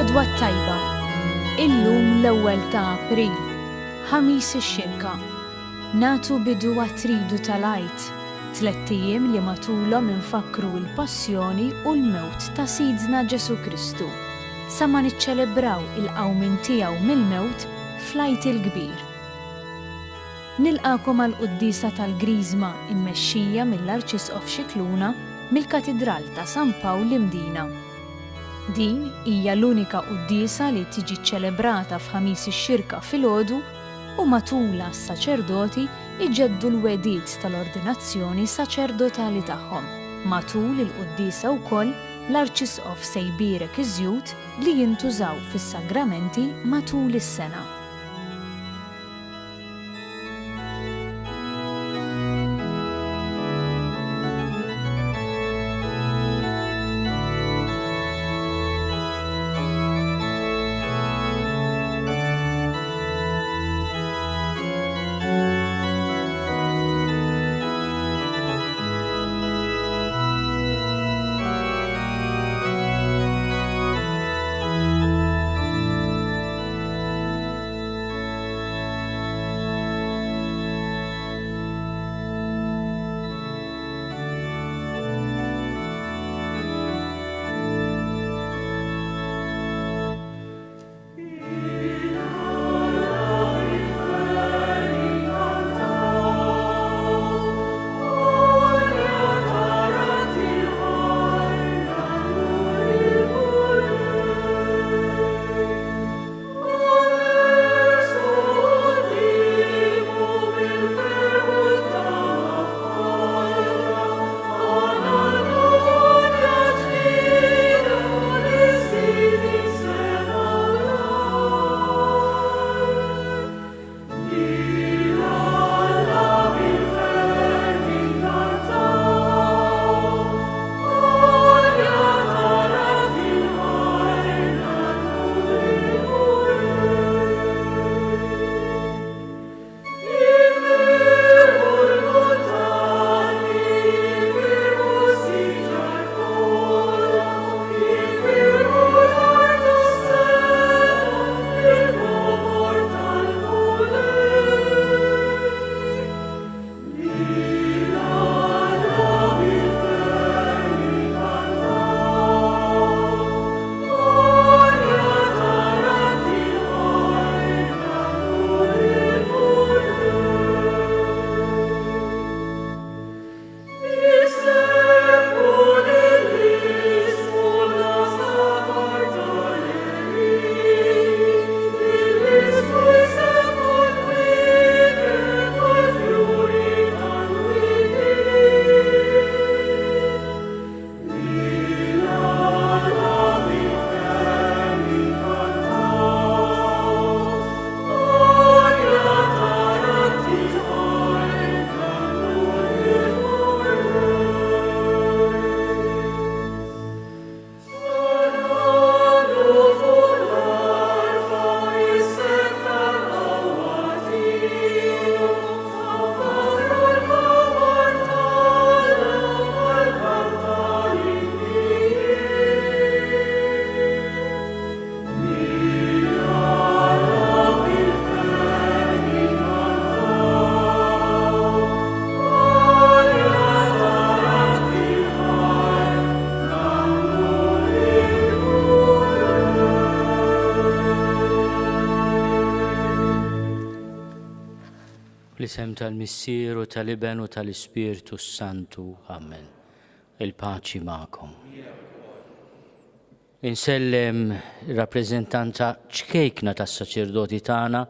L-għodwa t-tajba. Illum l-ewwel ta' April, Ħamis ix-Xirka. Nagħtu bidu għat-Tridu tal-Għid, tlett ijiem li matulhom infakkru l-passjoni u l-mewt ta' Sidna Ġesù Kristu, sa ma niċċelebraw il-qawmien tiegħu mill-mewt fl-Għid il-Kbir. Nilqagħkom għall-Quddiesa tal-Griżma mmexxija mill-Arċisqof Scicluna mill-Katidral ta' San Pawl l-Imdina. Din hija l-unika quddiesa li tiġi ċċelebrata f'Ħamis ix-Xirka filgħodu u matulha s-saċerdoti jġeddu l-wegħdiet tal-ordinazzjoni saċerdotali tagħhom. Matul il-quddiesa wkoll l-Arċisqof se jbierek iż-żjut li jintużaw fis-sagramenti matul is-sena. Fl-isem tal-Missier u tal-Iben u tal-Ispirtu s-Santu. Amen. Il-paċi magħkom. Insellem ir-rappreżentanza ċkejkna tas-saċerdoti tagħna,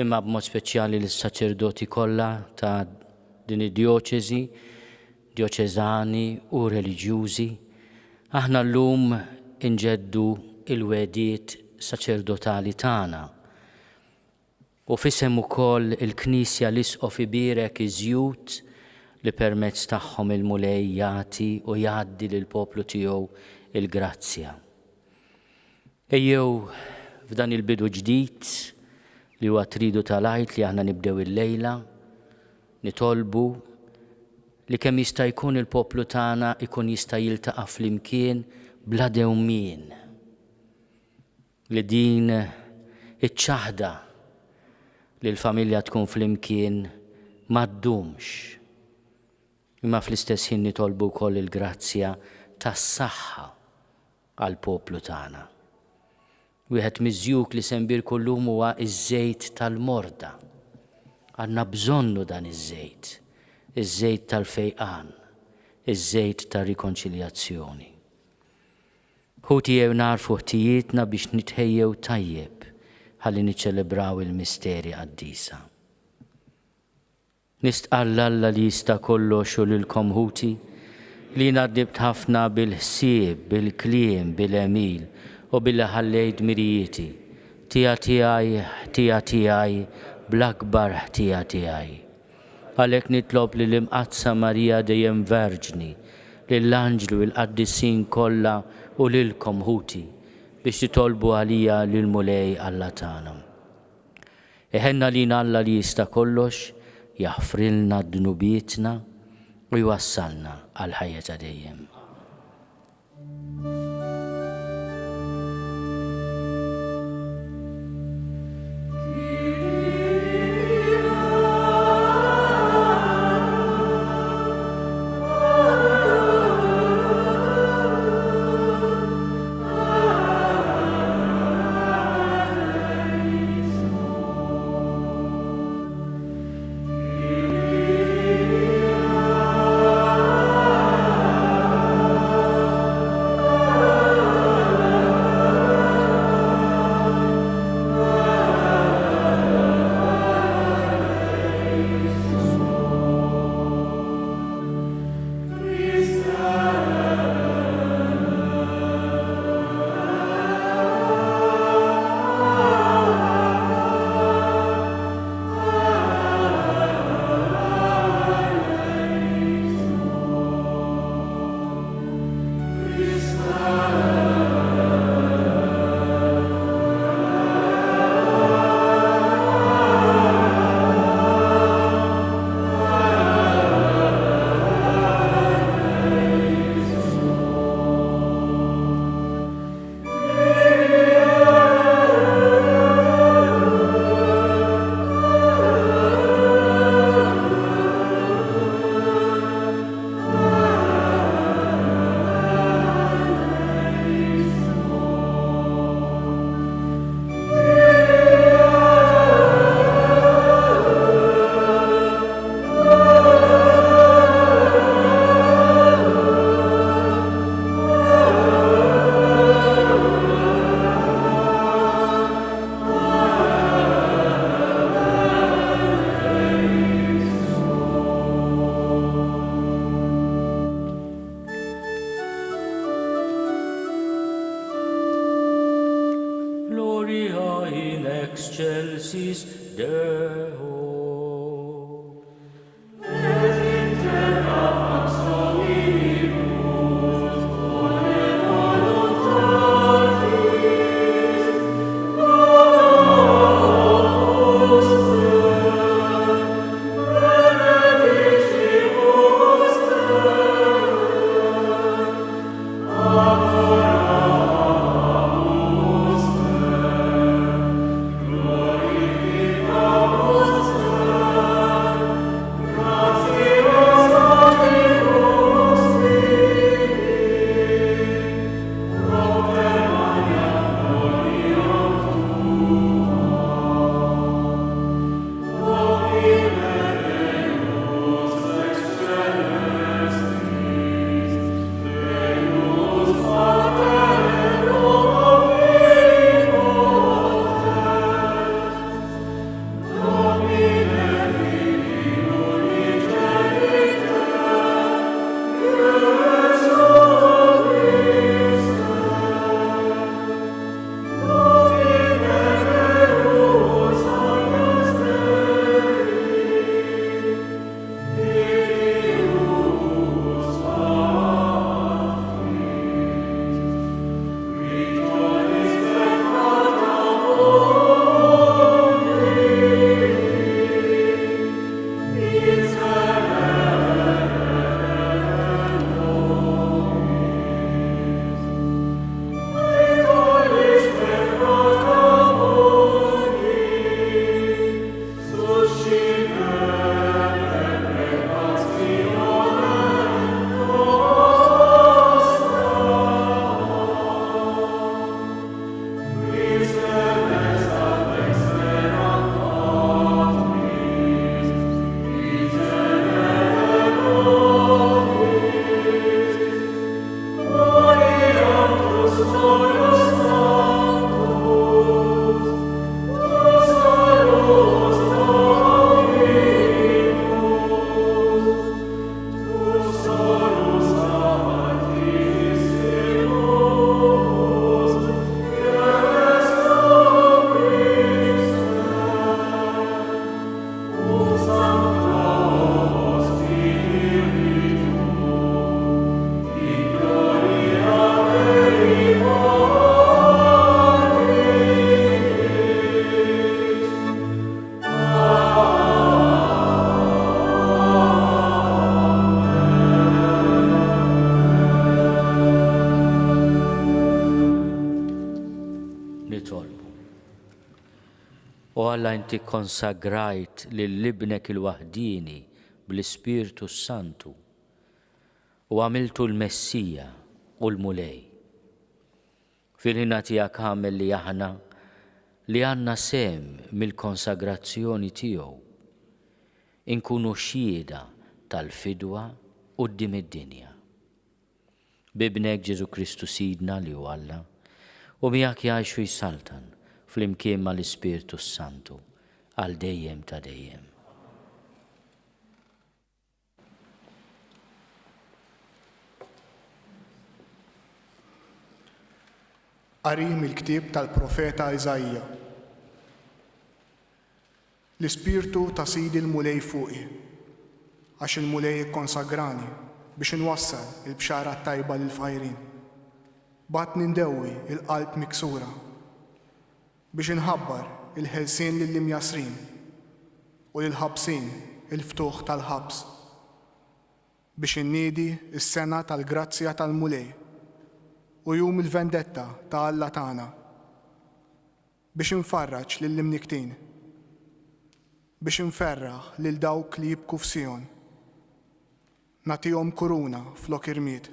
imma b'mod speċjali lis-saċerdoti kollha ta' din id-djoċesi, djoċeżani u reliġjużi. Aħna llum inġeddu l-wegħdiet saċerdotali tagħna. U f'isem ukoll il-Knisja l-Isqof ibierek iż-żjut li permezz tagħhom il-Mulej jagħti u jgħaddi lill-poplu tiegħu l-grazzja. Ejjew f'dan il-bidu ġdid li huwa tridu tal-Għid li aħna nibdew illejla, nitolbu li kemm jista' jkun il-poplu tagħna ikun jista' jiltaqa' flimkien bla dewmien. Li din iċ-ċaħda li l-familja tkun flimkien ma ddumx. Imma fl-istess ħin nitolbu wkoll il-grazzja tas-saħħa għall-poplu tagħna. Wieħed miż-żjut li se nbierku llum huwa ż-żejt tal-morda. Għandna bżonnu dan iż-żejt, iż-żejt tal-fejqan, iż-żejt tar-rikonċiljazzjoni. Ħuti ejjew nagħrfu ħtijietna biex nitħejjew tajjeb ħalli niċċelebraw il-misteri qaddisa. Nistqarr 'l Alla li jista' kollox u lilkom ħuti, li jiena dnibt ħafna bil-ħsieb, bil-kliem, bil-għemil u billi ħallejt dmirijieti. Ħtija tiegħi, ħtija tiegħi, bl-akbar ħtija tiegħi. Għalhekk nitlob lill-Imqaddsa Marija dejjem Verġni, lill-anġli u l-qaddisin kollha u lilkom ħuti, biex titolbu għalija lill-Mulej Alla tagħna. Iħenn għalina Alla li jista' kollox, jaħfrilna dnubietna u jwassalna għall-ħajja ta' dejjem. Gloria in excelsis Deo. O Alla inti kkonsagrajt lil Ibnek il-waħdieni bl-Ispirtu s-Santu u għamiltu l-Messija u l-Mulej. Fil-ħina tiegħek agħmel li aħna, li għandna sehem mill-konsagrazzjoni tiegħu, inkunu xhieda tal-fidwa quddiem id-dinja. B'Ibnek Ġesù Kristu Sidna li hu Alla, u miegħek jgħix u jsaltan flimkien mal-Ispirtu s-Santu għal dejjem ta' dejjem. Qari mill-ktieb tal-profeta Iżaija. L-Ispirtu ta' Sidi l-Mulej fuqi, għax il-Mulej ikkonsagrani biex inwassal il-bxara t-tajba lill-fqajrin. Bagħatni ndewwi l-qalb miksura, Biex inħabbar il-ħelsien lill-imjassrin, u lill-ħabsin il-ftuħ tal-ħabs, biex inniedi s-sena tal-grazzja tal-Mulej, u jum il-vendetta ta' Alla tagħna, biex infarraġ lill-imnikktin, biex inferraħ lil dawk li jibku f'Sijon, nagħtihom kuruna flok irmied,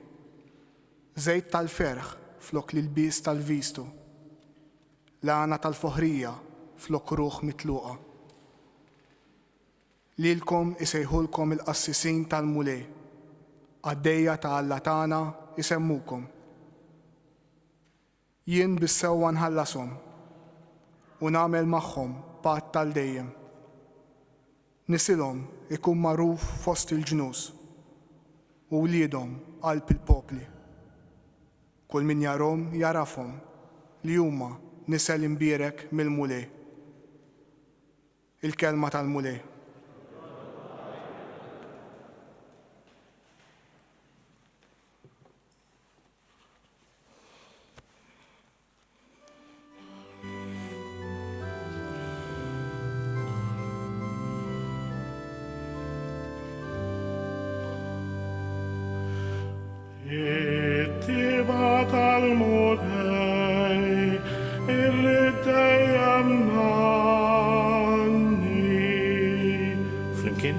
żejt tal-ferħ flok l-ilbies tal-vistu, l-għana tal-foħrija flok ruħ mitluqa. Lilkom isejħulkom il-qassisin tal-Mulej, qaddejja ta' Alla tagħna jsemmukom. Jien bis-sewwa nħallashom, u nagħmel magħhom patt għal dejjem. Nisilhom ikun magħruf fost il-ġnus, u wliedhom qalb il-popli. Kull min jarhom jagħrafhom li huma nisel imbierek mill-Mulej. Il-Kelma tal-Mulej. It-tiba tal-Mulej irrid dejjem ngħanni. Flimkien?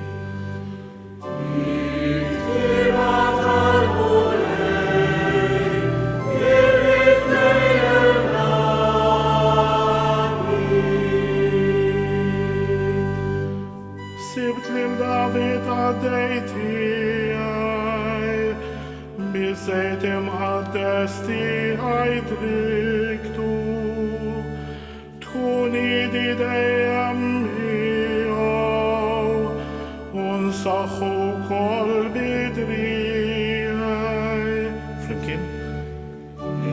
Sibt lil David qaddej tiegħi, biż-żejt imqaddes tiegħi driktu. Tkun idi dejjem miegħu, u nsaħħu wkoll bi driegħi. Flimkien.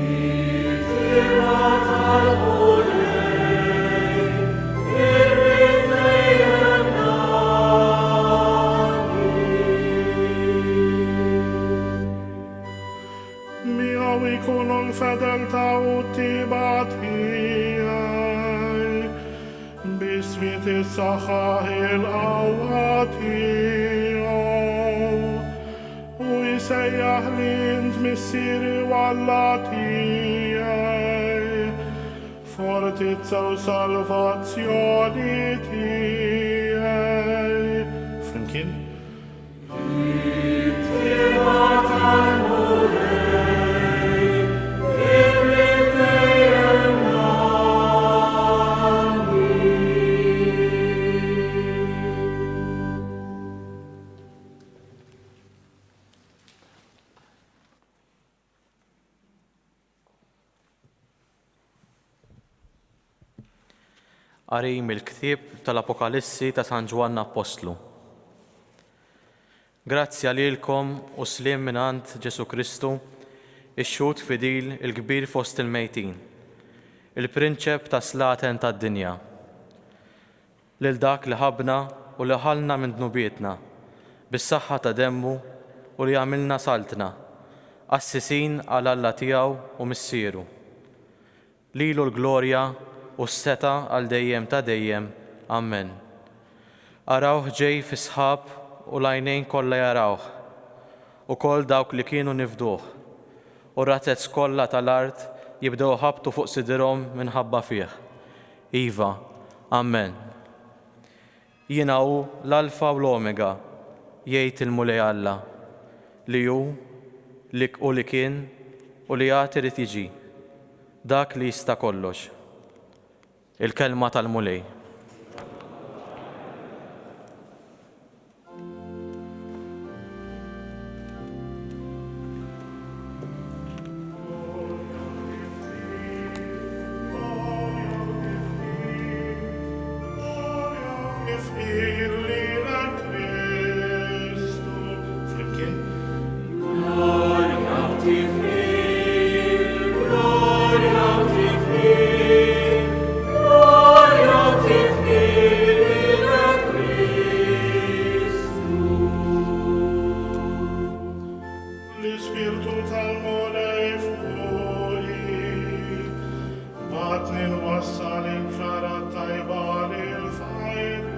It-tiba tal-Mulej irrid dejjem ngħanni. Miegħu jkunu l-fedeltà u t-tiba tiegħi, b'ismi tissaħħaħ il-qawwa tiegħu. U jsejjaħ li int Missieri u Alla tiegħi, fortizza u salvazzjoni tiegħi. Flimkien. It-tiba tal-Mulej irrid dejjem ngħanni. Qari mill-ktieb tal-Apokalissi ta' San Ġwann Appostlu. Grazzja lilkom u sliem mingħand Ġesù Kristu, ix-xhud fidil il-kbir fost il-mejtin, il-prinċep tas-slaten tad-dinja. Lil dak li ħabbna u li ħallna minn dnubietna bis-saħħa ta' demmu u li għamilna saltna, qassisin għal Alla tiegħu u Missieru. Lilu l-glorja u s-setgħa għal dejjem ta' dejjem. Ammen. Arawh ġej fis-sħab u l-għajnejn kollha jarawh, ukoll dawk li kienu nifduh, u r-razez kollha ta' l-art jibdew iħabbtu fuq sidirhom minħabba fih. Iva, Ammen. Jiena hu l-Alfa u l-Omega, jgħid il-Mulej Alla, li hu, li u li kien, u li għad irid jiġi, dak li jista' kollox. Il-Kelma tal-Mulej. L-Ispirtu tal-Mulej fuqi, bagħatni nwassal il-bxara t-tajba lill-fqajrin.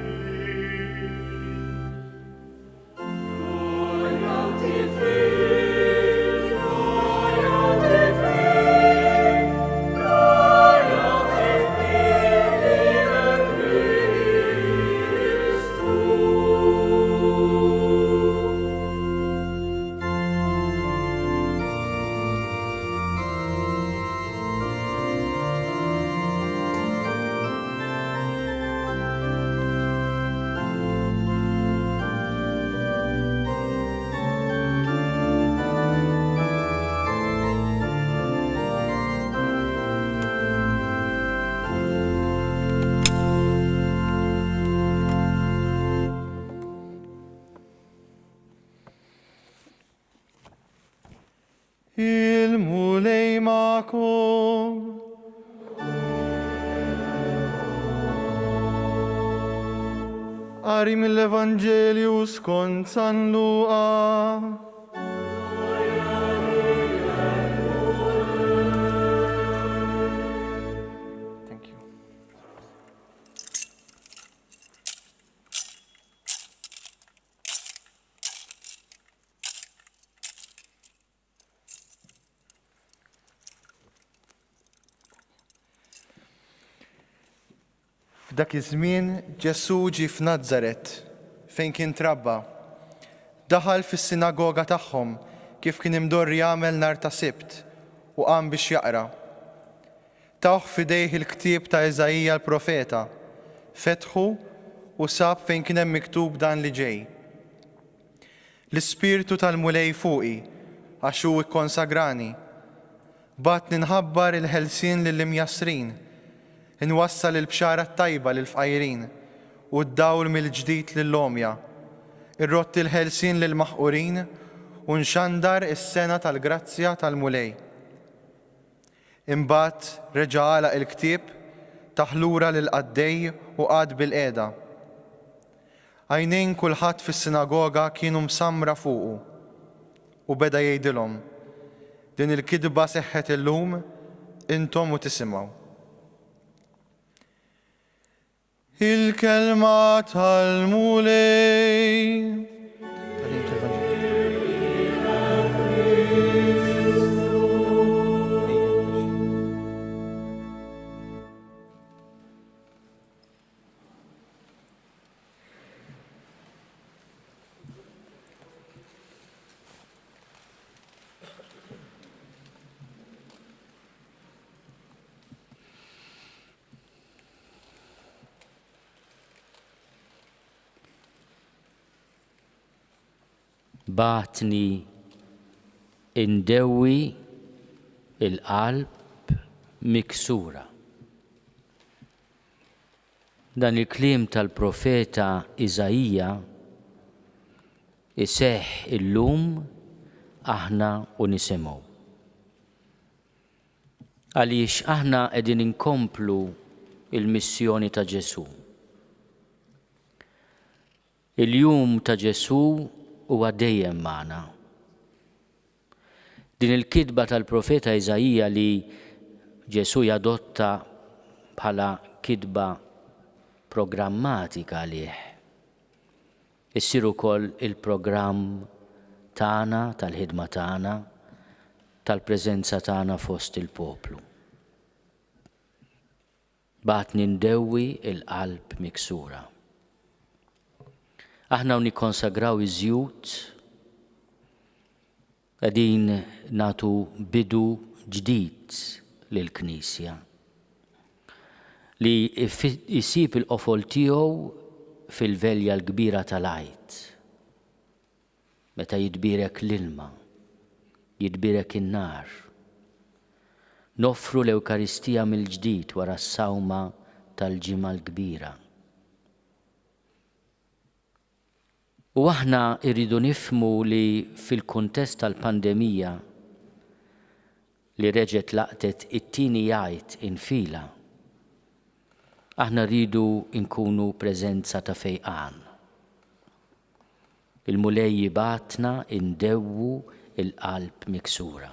Il-Mulej magħkom. Qari mill-Evanġelju skont San Luqa. Thank you. F'dak iż-żmien Ġesù ġie f'Nazaret, fejn kien trabba. Daħal fis-sinagoga tagħhom kif kien imdorri jagħmel nhar ta' Sibt u qam biex jaqra. Tawh f'idejh il-ktieb ta' Iżaija l-profeta, fetħu u sab fejn kien hemm miktub dan li ġej. L-Ispirtu tal-Mulej fuqi, għax hu kkonsagrani. Bagħatni nħabbar il-ħelsien lill-imjassrin, inwassal il-bxara t-tajba lill-fqajrin, u d-dawl mill-ġdid lill-għomja, irrodd il-ħelsien lill-maħqurin, u nxandar is-sena tal-grazzja tal-Mulej. Imbagħad reġa' għalaq il-ktieb, tah lura lill-qaddej u qagħad bilqiegħda. Għajnejn kulħadd fis-sinagoga kienu msammra fuqu. U beda jgħidilhom, Din il-kitba seħħet illum, intom u tisimgħu. Il-kelma tal-Mulej. Bagħatni indewwi l-qalb miksura. Dan il-kliem tal-profeta Iżaija iseħħ illum aħna u nisimgħu. Għaliex aħna qegħdin inkomplu l-missjoni ta' Ġesù. Il-jum ta' Ġesù huwa dejjem magħna. Din il-kitba tal-profeta Iżaija li Ġesù jadotta bħala kitba programmatika għalih, issir ukoll il-programm tagħna, tal-ħidma tagħna, tal-preżenza tagħna fost il-poplu. Bagħatni ndewwi l-qalb miksura. Aħna u nikkonsagraw iż-żjut qegħdin nagħtu bidu ġdid lill-Knisja li jsib il-qofol tiegħu fil-velja l-kbira tal-Għid. Meta jitbierek l-ilma, jitbierek in-nar. Noffru l-Ewkaristija mill-ġdid wara s-sawma tal-Ġimgħa l-Kbira. U aħna rridu nifhmu li fil-kuntest tal-pandemija li reġgħet laqtet it-tieni Għid infila, aħna rridu nkunu preżenza ta' fejqan. Il-Mulej jibgħatna ndewwu l-qalb miksura.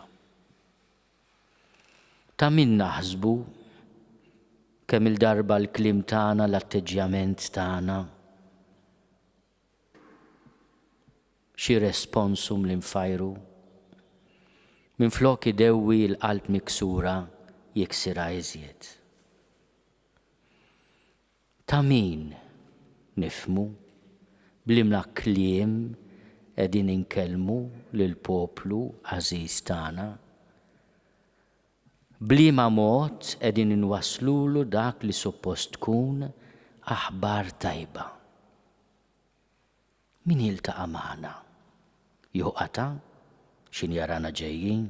Ta' min naħsbu kemm-il darba l-kliem tagħna, l-atteġġjament tagħna, xi responsum li nfajru, minflok idewwi l-qalb miksura jiksirha iżjed. Ta' min nifhmu b'liema kliem qegħdin inkellmu lill-poplu għażiż tagħna? B'liema mod qegħdin inwasslulu dak li suppost tkun aħbar tajba? Min jiltaqa' magħna? Jieħu qatgħa x'in jarana ġejjin?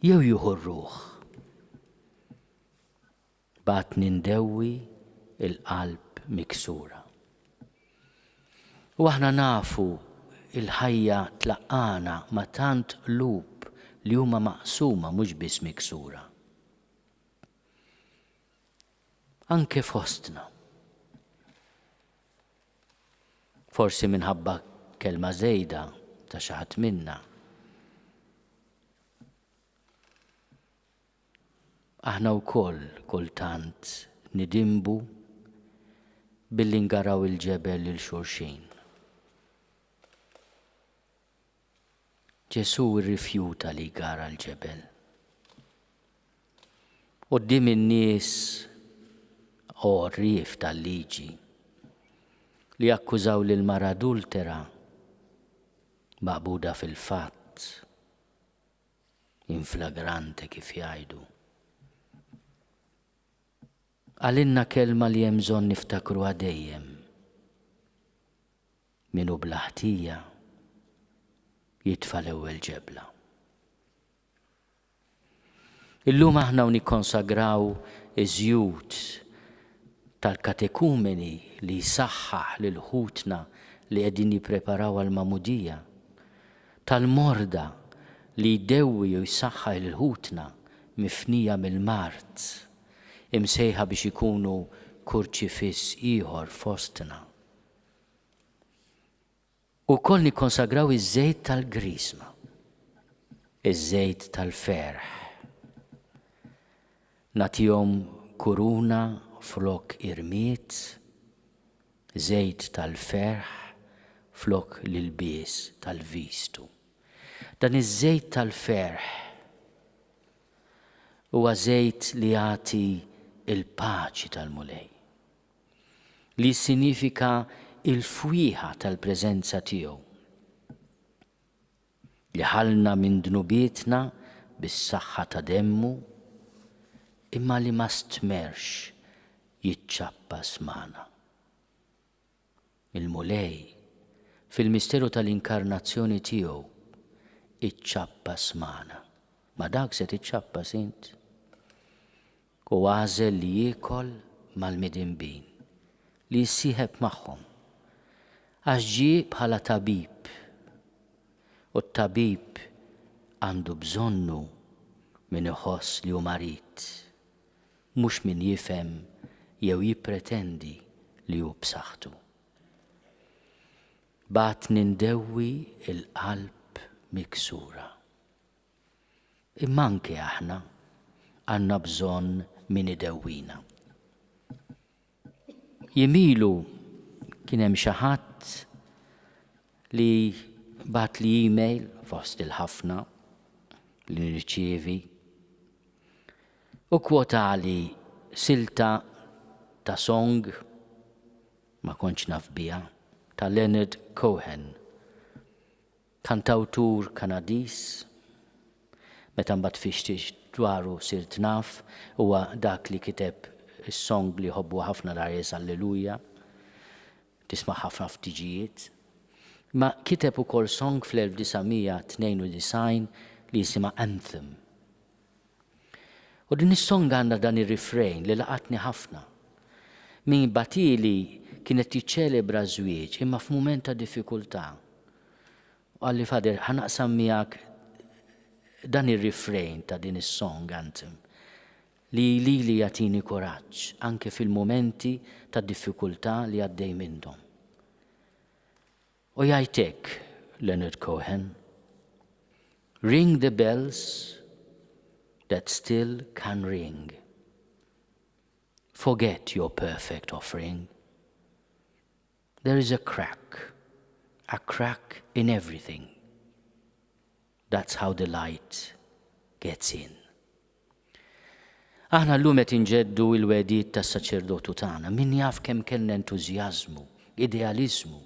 Jew jieħu r-ruħ? Bagħatni ndewwi l-qalb miksura. U aħna nafu l-ħajja tlaqqagħna ma' tant qlub li huma maqsuma mhux biss miksura. Anke fostna. Forsi minħabba kelma żejda ta' xi ħadd minna. Aħna wkoll kultant nidinbu billi ngaraw il-ġebel lil xulxin. Ġesù rrifjuta li jgara l-ġebel. Quddiem in-nies għorrief tal-liġi li akkużaw lill-mara adultera maqbuda fil-fatt, in flagrante kif jgħidu. Qalilna kelma li hemm bżonn niftakruha dejjem. Min hu bla ħtija jitfa' l-ewwel ġebla. Illum aħna u nikkonsagraw iż-żjut tal-katekumeni li jsaħħaħ lil ħutna li qegħdin jippreparaw għall-magħmudija, tal-morda li jdewwi u jsaħħaħ lil ħutna mifnija mill-mard, imsejħa biex ikunu kurċifiss ieħor fostna. Ukoll nikkonsagraw iż-żejt tal-Griżma, iż-żejt tal-ferħ. Nagħtihom kuruna flok irmied, żejt tal-ferħ flok l-ilbies tal-vistu. Dan iż-żejt tal-ferħ huwa żejt li jagħti l-paċi tal-Mulej. li jissinifika l-fwieħa tal-preżenza tiegħu, li ħallna minn dnubietna bis-saħħa ta' demmu, imma li ma stmerrx jiċċappas magħna. Il-Mulej, fil-misteru tal-inkarnazzjoni tiegħu, iċċappas magħna. Ma' dak se tiċċappas int? Hu għażel li jiekol mal-midinbin, li jissieħeb magħhom, għax ġie bħala tabib, u t-tabib għandu bżonnu min iħoss li hu marid, mhux min jifhem jew jippretendi li hu b'saħħtu. Bagħatni ndewwi l-qalb miksura. Imma anke aħna għandna bżonn min idewwina. Jiem ilu kien hemm xi ħadd li bagħatli email fost il-ħafna li nirċievi u kwotali. silta ta' song, ma kontx naf biha, ta' Leonard Cohen, kantawtur Kanadiż, meta mbagħad fixtiex dwaru sirt naf, huwa dak li kiteb is-song li jħobbu ħafna l-għarjes Alleluja, tisma' ħafna f'tiġijiet. Imma kiteb ukoll song fl-1992 li jisimha Anthem. U din is-song għandha dan ir-refrain li laqatni ħafna. Min bagħtieli kien qed jiċċelebra ż-żwieġ imma f'mument ta' diffikultà. U qalli Father ħa naqsam miegħek dan ir-refrain ta' din is-song anthem li lili jagħtini kuraġġ anke fil-mumenti ta' diffikultà li għaddej minnhom. U jgħid hekk Leonard Cohen, Ring the bells that still can ring. Forget your perfect offering. There is a crack, a crack in everything. That's how the light gets in. Aħna llum qed inġeddu l-wegħdiet tas-saċerdotu tagħna. Min jaf kemm kellna entużjażmu, idealiżmu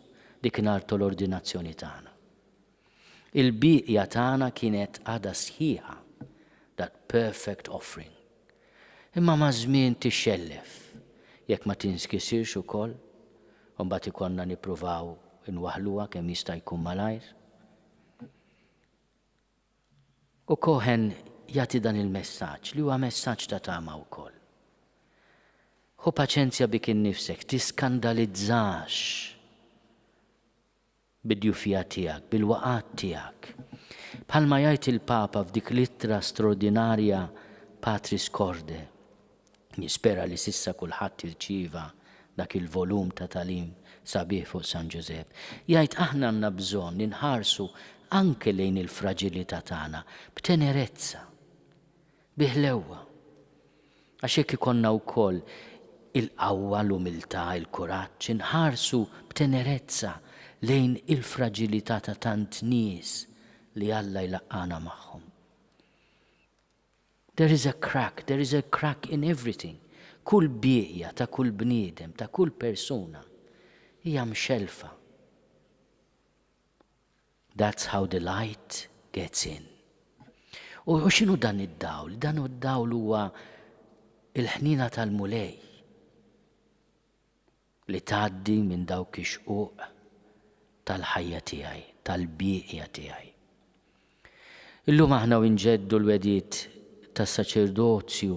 dik nhar tal-ordinazzjoni tagħna. Il-bieqja tagħna kienet għadha sħiħa, that perfect offering. Imma maż-żmien tixxellef, jekk ma tinskisirx ukoll, u mbagħad ikollna nippruvaw inwaħħluha kemm jista' jkun malajr. U Cohen jagħti dan il-messaġġ li huwa messaġġ ta' tama wkoll. Ħu paċenzja bik innifsek, tiskandalizzax bid-djufija tiegħek, bil-waqgħat tiegħek. Bħalma jgħid il-Papa f'dik l-ittra straordinarja Patris Corde, Nispera li s'issa kulħadd irċieva dak il-volum ta' tagħlim sabiħ fuq San Ġużepp. Jgħid aħna għandna bżonn inħarsu anke lejn il-fraġilità tagħna b'tenerezza, bi ħlewwa. Għax hekk ikollna wkoll il-qawwa, l-umiltà, il-kuraġġ inħarsu b'tenerezza lejn il-fraġilità ta' tant nies li Alla jlaqqagħna magħhom. There is a crack, there is a crack in everything. Kull bieqja ta' kull bniedem, ta' kull persuna, hija mxellfa. That's how the light gets in. U x'inhu dan id-dawl? Dan id-dawl huwa il-ħniena tal-Mulej. Li tgħaddi minn dawk ix-xquq tal-ħajja tiegħi, tal-bieqja tiegħi. Illum aħna u nġeddu l-wegħdiet tas-saċerdozju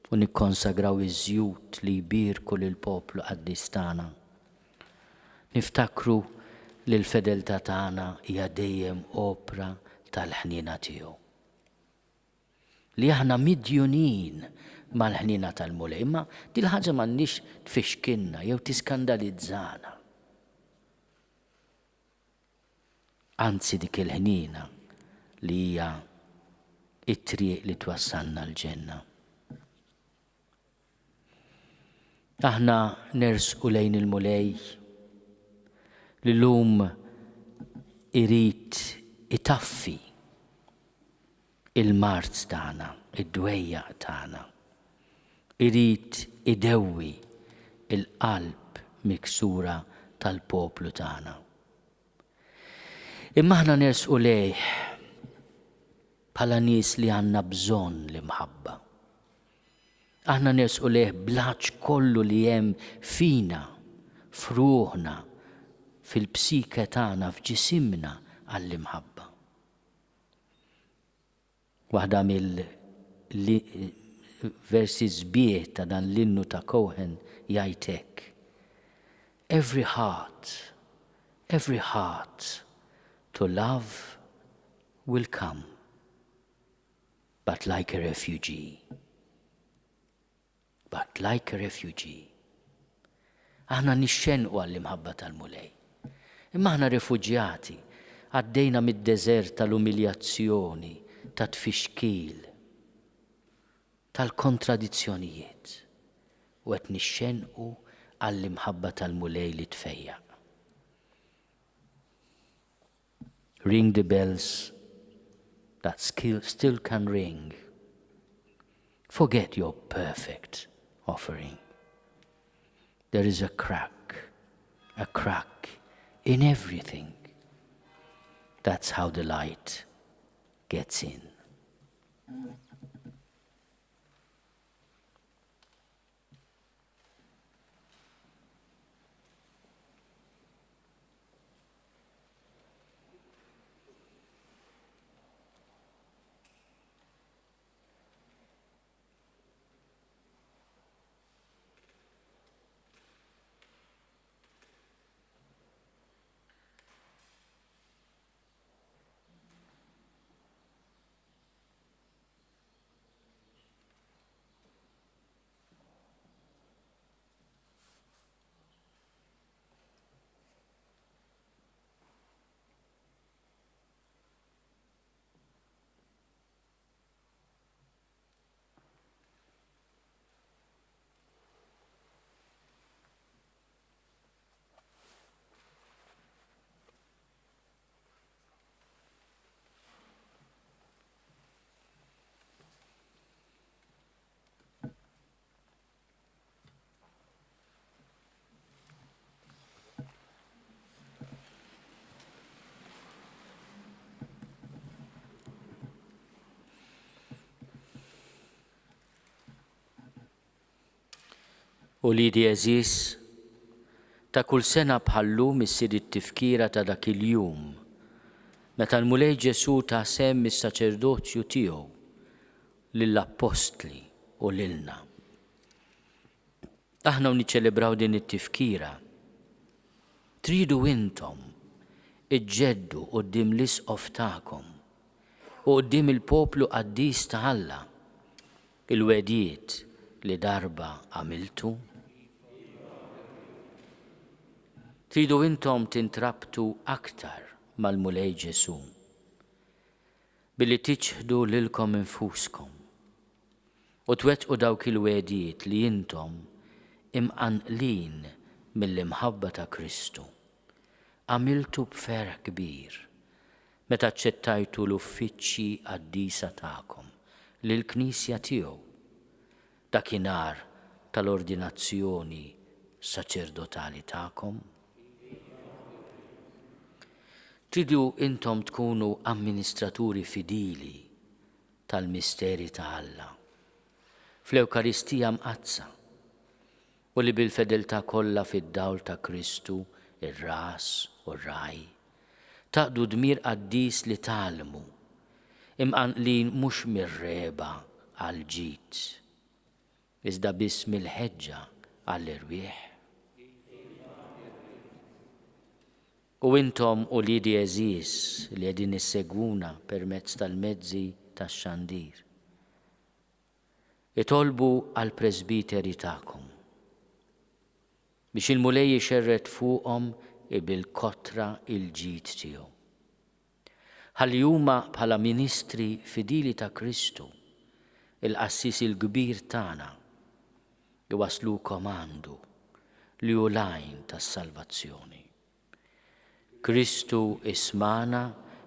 u nikkonsagraw iż-żjut li jbierku lill-poplu qaddis tagħna, niftakru li l-fedeltà tagħna hija dejjem opra tal-ħniena tiegħu. Li aħna midjunin mal-ħniena tal-Mulej, imma dil-ħaġa m'għandhiex tfixkilna jew tiskandalizzana. Anzi dik il-ħniena li hija t-triq li twassalna l-ġenna. Aħna nersqu lejn il-Mulej li llum irid itaffi il-mard tagħna, id-dwejjaq tagħna. Irid idewwi l-qalb miksura tal-poplu tagħna. Imma aħna nersqu lejh bħala nies li għandna bżonn l-imħabba. Aħna nersqu lejh bl-għatx kollu li hemm fina, f'ruħna, fil-psike tagħna, f'ġisimna għall-imħabba. Waħda mill-versi sbieħ ta' dan l-innu ta' Cohen jgħid hekk, Every heart, every heart to love will come, but like a refugee. But like a refugee. Aħna nixxennqu għall-imħabba tal-Mulej. Imma aħna refuġjati, għaddejna mid-deżert tal-umiljazzjoni, tat-tfixkil, tal-kontradizzjonijiet, u qed nixxennqu għall-imħabba tal-Mulej li tfejjaq. Ring the bells that still can ring. Forget your perfect offering. There is a crack, a crack in everything. That's how the light gets in. Uliedi għeżież, ta' kull sena bħal-lum issir it-tifkira ta' dak il-jum meta l-Mulej Ġesù ta sehem mis-saċerdozju tiegħu lill-appostli u lilna. Aħna u niċċelebraw din it-tifkira, tridu intom iġġeddu quddiem l-Isqof tagħkom u quddiem il-poplu qaddis ta' Alla il-wegħdiet li darba għamiltu? Tridu intom tintrabtu aktar mal-Mulej Ġesù billi tiċħdu lilkom infuskom u twettqu dawk il-wegħdiet li intom, imqanqlin mill-imħabba ta' Kristu, għamiltu b'ferħ kbir meta aċċettajtu l-uffiċċji qaddisa tagħkom lill-Knisja tiegħu dakinhar tal-ordinazzjoni saċerdotali tagħkom? Tridu intom tkunu amministraturi fidili tal-misteri ta' Alla fl-Ewkaristija Mqaddsa u li bil-fedeltà kollha fid-dawl ta' Kristu r-Ras u r-Ragħaj, taqdu d-dmir qaddis li tgħallmu, imqanqlin mhux mir-regħba għall-ġid, iżda biss mill-ħeġġa għall-erwieħ? U intom, uliedi għeżież li qegħdin issegwuna permezz tal-mezzi tax-xandir, itolbu għall-presbiteri tagħkom, biex il-Mulej ixerred fuqhom bil-kotra l-ġid tiegħu. Ħalli huma bħala ministri fidili ta' Kristu, il-Qassis il-Kbir tagħna, iwasslukom għandu, li hu l-għajn tas-salvazzjoni. Kristu ismagħna,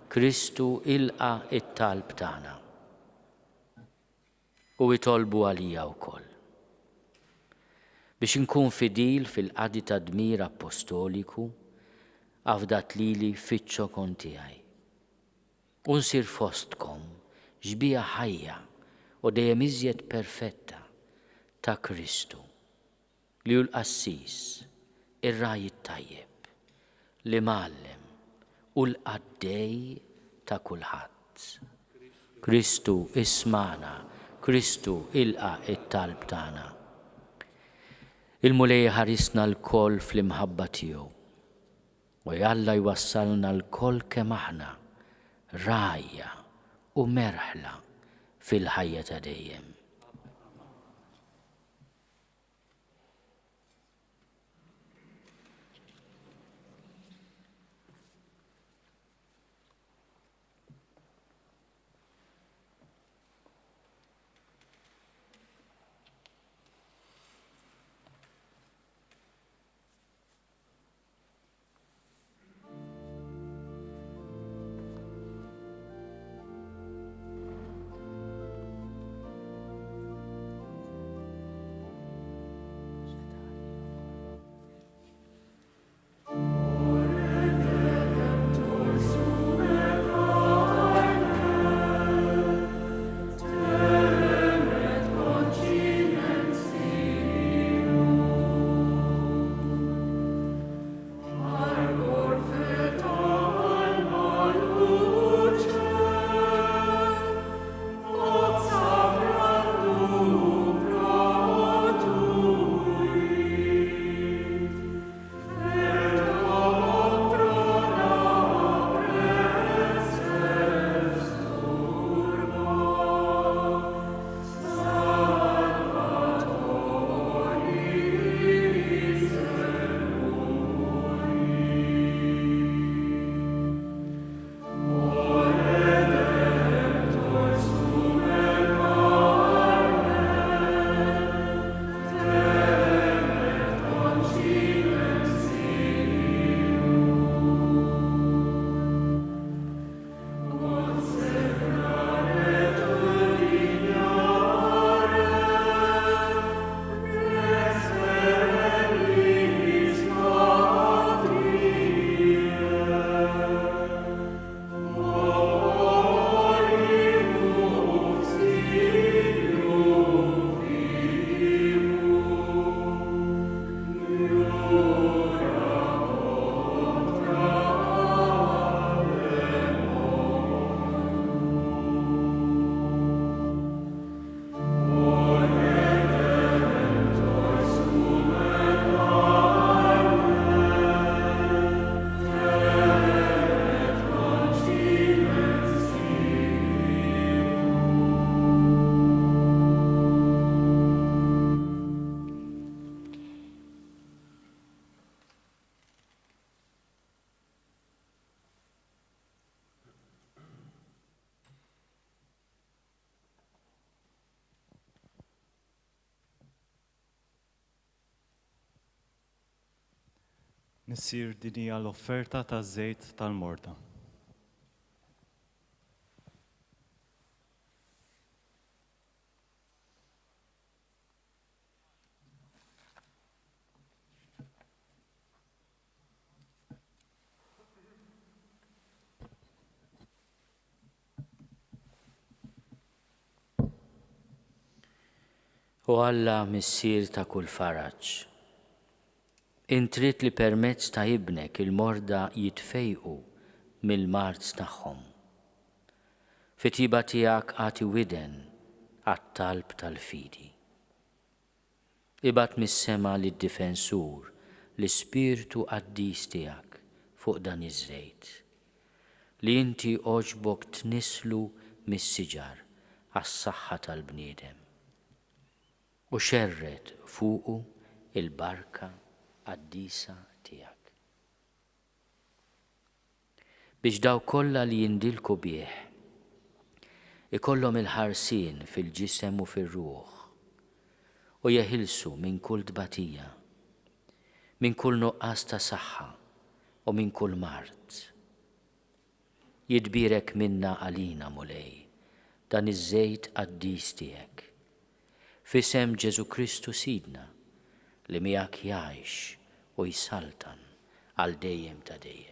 Kristu ilqa' t-talb tagħna. U itolbu għalija wkoll. Biex inkun fidil fil-qadi tad-dmir appostoliku afdat lili fiċ-ċokon tiegħi. U nsir fostkom xbieha ħajja u dejjem iżjed perfetta ta' Kristu, li hu l-qassis, ir-ragħaj it-tajjeb, l-imgħallem u l-qaddej ta' kulħadd. Kristu ismagħna, Kristu ilqa' t-talb tagħna. Il-Mulej iħarisna lkoll fl-imħabba tiegħu. U jalla jwassalna lkoll kemm aħna rgħajja u merħla fil-ħajja ta' dejjem. Missier din hija l-offerta taż-żejt tal-morda. O Alla Missier ta' kull faraġ, int trid li permezz ta' Ibnek il-morda jitfejqu mill-mard tagħhom. Fit-tjieba tiegħek agħti widen għat-talb tal-fidi. Ibgħat mis-sema lid-Difensur, l-Ispirtu Qaddis tiegħek, fuq dan iż-żejt, li inti għoġbok tnisslu mis-siġar għas-saħħa tal-bniedem, u xerred fuqu l-barka qaddisa tiegħek. Biex dawk kollha li jindilku bih ikollhom il-ħarsien fil-ġisem u fir-ruħ, u jeħilsu minn kull tbatija, minn kull nuqqas ta' saħħa u minn kull mard. Jitbierek minna għalina, Mulej, dan iż-żejt qaddis tiegħek. F'isem Ġesù Kristu Sidna, li miegħek jgħix u jsaltan għal dejjem ta' dejjem.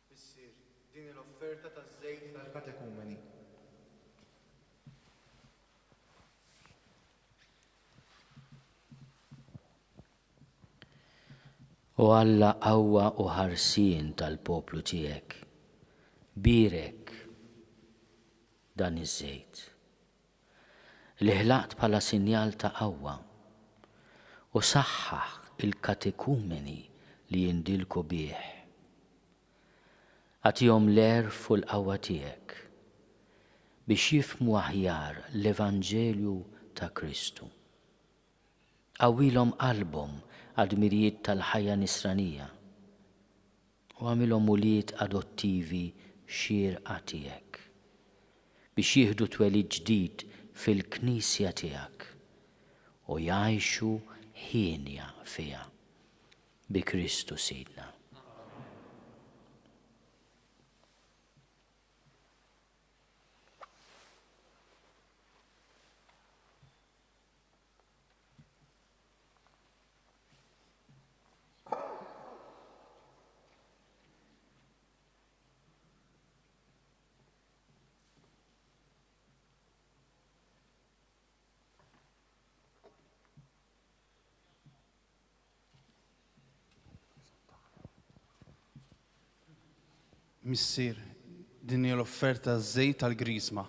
Missier, din hi l-offerta taż-żejt tal-katekumeni. O Alla qawwa u ħarsien tal-poplu tiegħek, bierek dan iż-żejt, li ħlaqt bħala sinjal ta' qawwa, u saħħaħ il-katekumeni li jindilku bih. Agħtihom l-għerf u l-qawwa tiegħek biex jifhmu aħjar l-evanġelju ta' Kristu. Qawwilhom qalbhom għad-dmirijiet tal-ħajja nisranija u agħmilhom ulied adottivi xierqa tiegħek, biex jieħdu twelid ġdid fil-Knisja tiegħek u jgħixu hienja fiha. Bi Kristu Sidna. Missier, din hija l-offerta żejt tal-Griżma.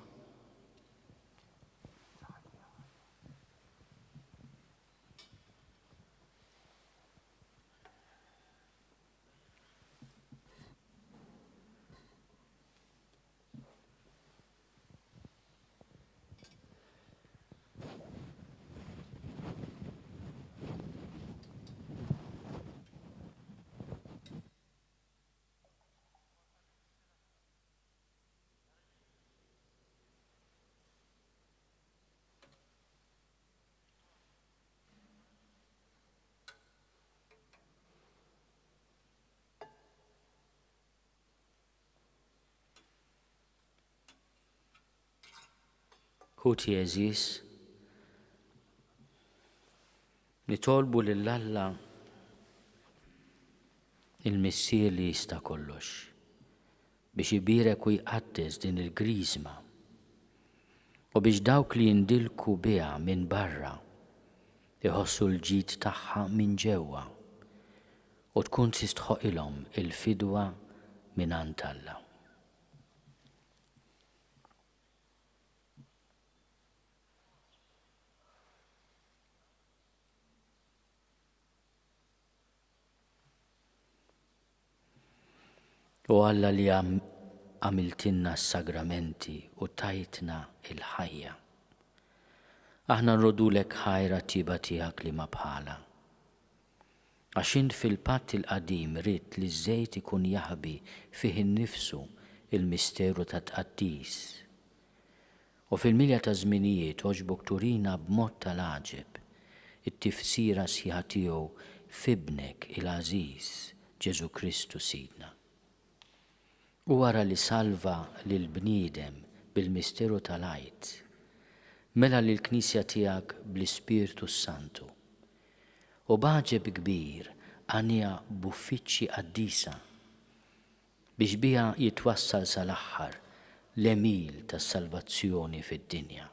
Ħuti għeżież, nitolbu lil Alla il-Missier li jista' kollox biex ibierek u jqaddes din il-griżma u biex dawk li jindilku biha minn barra iħossu l-ġid tagħha minn ġewwa u tkun tistħoqilhom il-fidwa mingħand Alla. O Alla li għamiltilna s-sagramenti u tajtna l-ħajja, aħna nroddulek ħajr għat-tjieba tiegħek li ma bħalha. Għax int fil-Patt il-Qadim ridt li ż-żejt ikun jaħbi fih innifsu l-misteru tat-tqaddis. U fil-milja taż-żminijiet għoġbok turina b'mod tal-għaġeb it-tifsira sħiħa tiegħu f'Ibnek il-għażiż, Ġesù Kristu Sidna. U wara li salva lill-bniedem bil-misteru tal-Għid, mela lill-Knisja tiegħek bl-Ispirtu s-Santu, u b'għaġeb kbir għaniha b'uffiċċji qaddisa, biex biha jitwassal sal-aħħar l-għemil tas-salvazzjoni fid-dinja.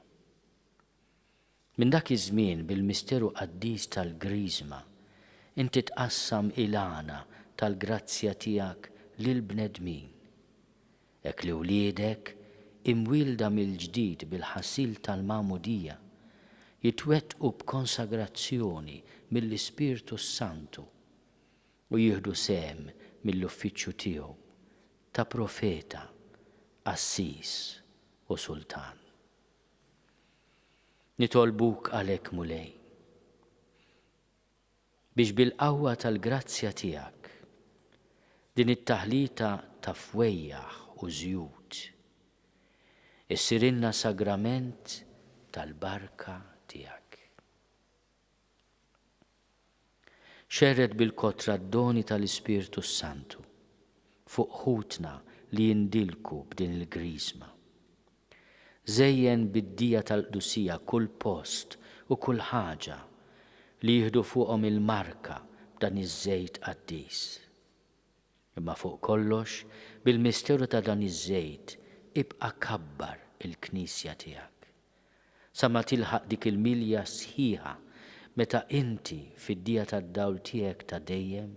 Minn dak iż-żmien bil-misteru qaddis tal-Griżma inti tqassam il-għana tal-grazzja tiegħek lill-bnedmin, hekk li wliedek, imwielda mill-ġdid bil-ħasil tal-Magħmudija, jitwettqu b'konsagrazzjoni mill-Ispirtu s-Santu u jieħdu sehem mill-uffiċċju tiegħu ta' profeta, qassis u sultan. Nitolbuk għalhekk, Mulej, biex bil-qawwa tal-grazzja tiegħek, din it-taħlita ta' fwejjaħ u żjut issirilna sagrament tal-barka tiegħek. Xerred bil-kotra d-doni tal-Ispirtu s-Santu fuq ħutna li jindilku b'din il-Griżma. Żejjen bid-dija tal-qdusija kull post u kull ħaġa li jieħdu fuqhom il-marka b'dan iż-żejt qaddis. Imma fuq kollox, bil-misteru ta' dan iż-żejt ibqa' kabbar il-Knisja tiegħek, sa ma tilħaq dik il-milja sħiħa meta inti fid-dija tad-dawl tiegħek ta' dejjem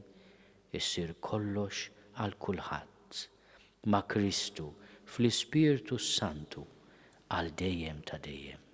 issir kollox għal kulħadd, ma' Kristu fl-Ispirtu s-Santu għal dejjem ta' dejjem.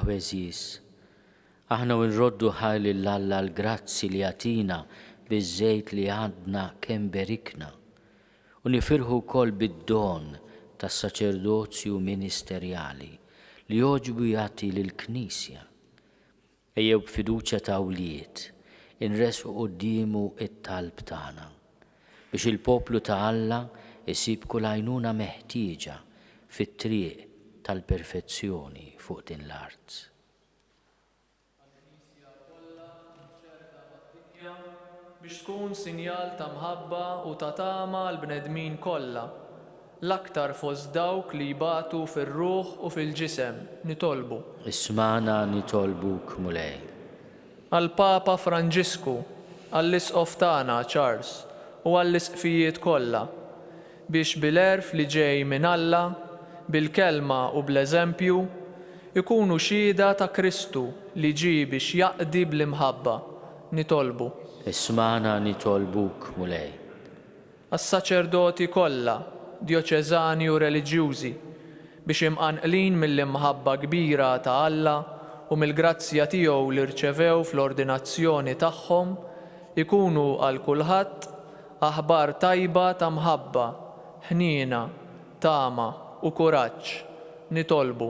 Aħwa għeżież, aħna u nroddu ħajr lil Alla għall-grazzi li jagħtina biż-żejt li għadna kemm berikna, u nifirħu wkoll bid-don tas-saċerdozju ministerjali li għoġbu jagħti lill-Knisja, Ejjew b'fiduċja ta' wlied inressqu quddiemu t-talb tagħna, biex il-poplu ta' Alla jsib kull għajnuna meħtieġa fit-triq tal-perfezzjoni fuq din l-art. Għall-Knisja kollha mxerrda mad-dinja, biex tkun sinjal ta' mħabba u ta' tama għall-bnedmin kollha, l-aktar fost dawk li jbatu fir-ruħ u fil-ġisem, nitolbu. Ismagħna nitolbuk, Mulej. Għall-Papa Franġisku, għall-Isqof tagħna Charles u għall-Isqfijiet kollha, biex bil-għerf li ġej minn Alla, bil-kelma u bl-eżempju, ikunu xhieda ta' Kristu li ġie biex jaqdi bl-imħabba, nitolbu. Ismagħna nitolbuk, Mulej. Għas-saċerdoti kollha, djoċeżani u reliġjużi, biex imqanqlin mill-imħabba kbira ta' Alla u mill-grazzja tiegħu li rċevew fl-ordinazzjoni tagħhom, ikunu għal kulħadd aħbar tajba ta' mħabba, ħniena, tama u kuraġġ. Nitolbu.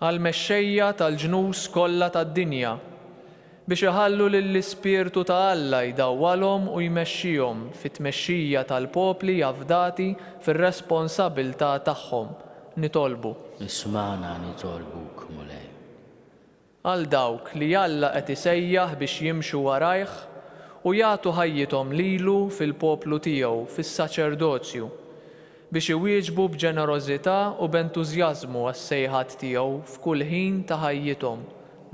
Għall-mexxejja tal-ġnus kollha tad-dinja, biex iħallu lill-Ispirtu ta' Alla jdawwalhom u jmexxihom fit-tmexxija tal-popli afdati fir-responsabilità tagħhom, nitolbu. Ismagħna nitolbuk, Mulej. Għal dawk li Alla qed isejjaħ biex jimxu warajh u jagħtu ħajjithom lilu fil-poplu tiegħu fis-saċerdozju, biex iwieġbu b'ġenerożità u b'entużjażmu għas-sejħat tiegħu f'kull ħin ta' ħajjithom,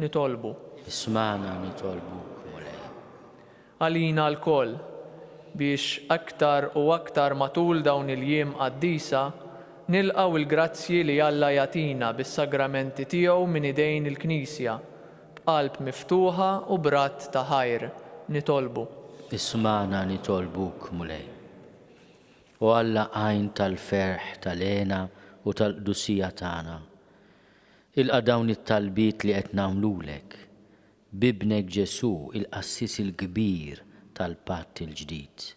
nitolbu. Ismagħna nitolbuk, Mulej. Għalina lkoll, biex aktar u aktar matul dawn il-jiem qaddisa, nilqgħu l-grazzji li Alla jagħtina bis-sagramenti tiegħu minn idejn il-Knisja, b'qalb miftuħa u b'radd ta' ħajr, nitolbu. Ismagħna nitolbuk, Mulej. O Alla għajn tal-ferħ, tal-hena u tal-qdusija tagħna, ilqa' dawn it-talbiet li qed nagħmlulek, b'Ibnek Ġesù, il-Qassis il-Kbir tal-Patt il-Ġdid,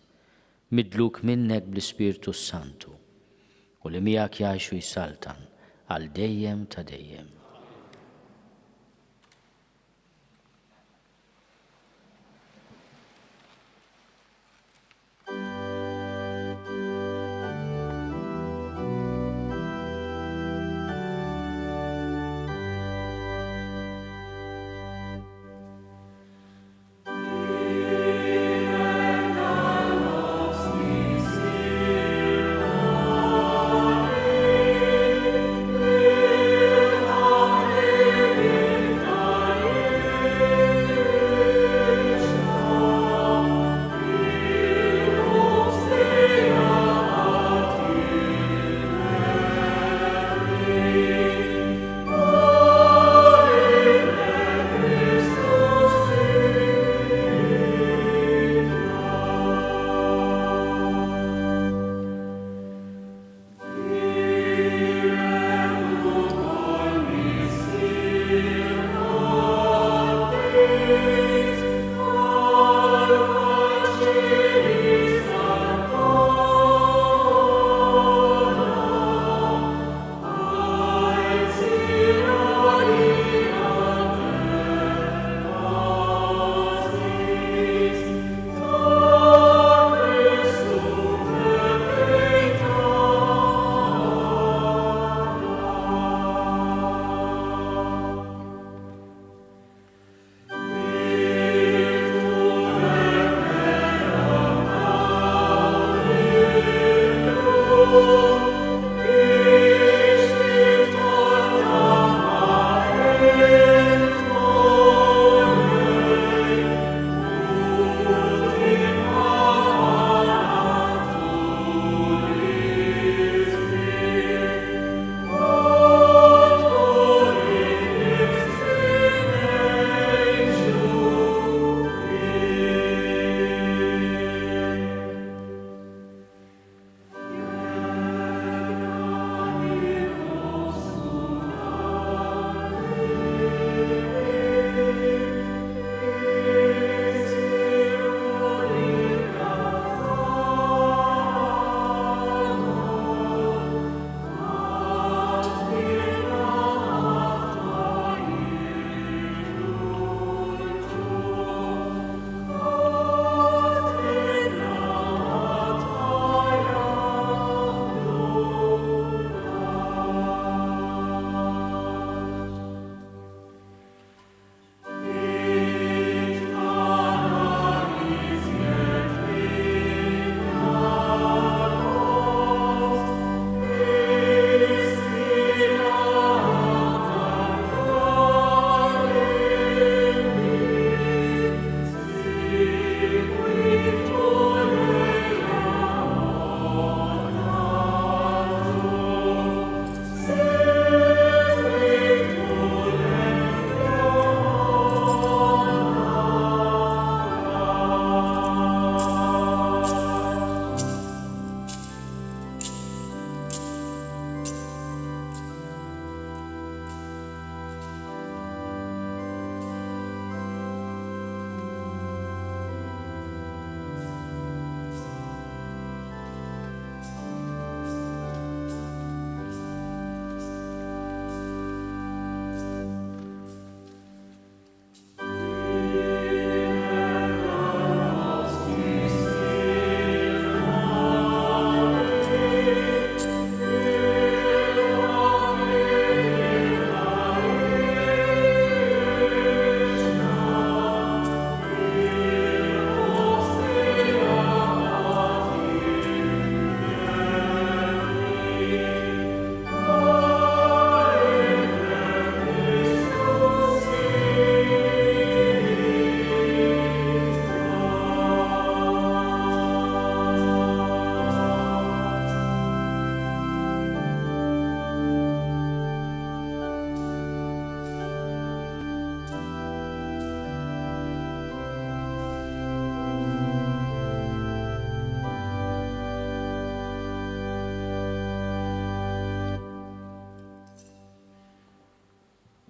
midluk minnek bl-Ispirtu s-Santu, u li miegħek jgħix u jsaltan għal dejjem ta' dejjem.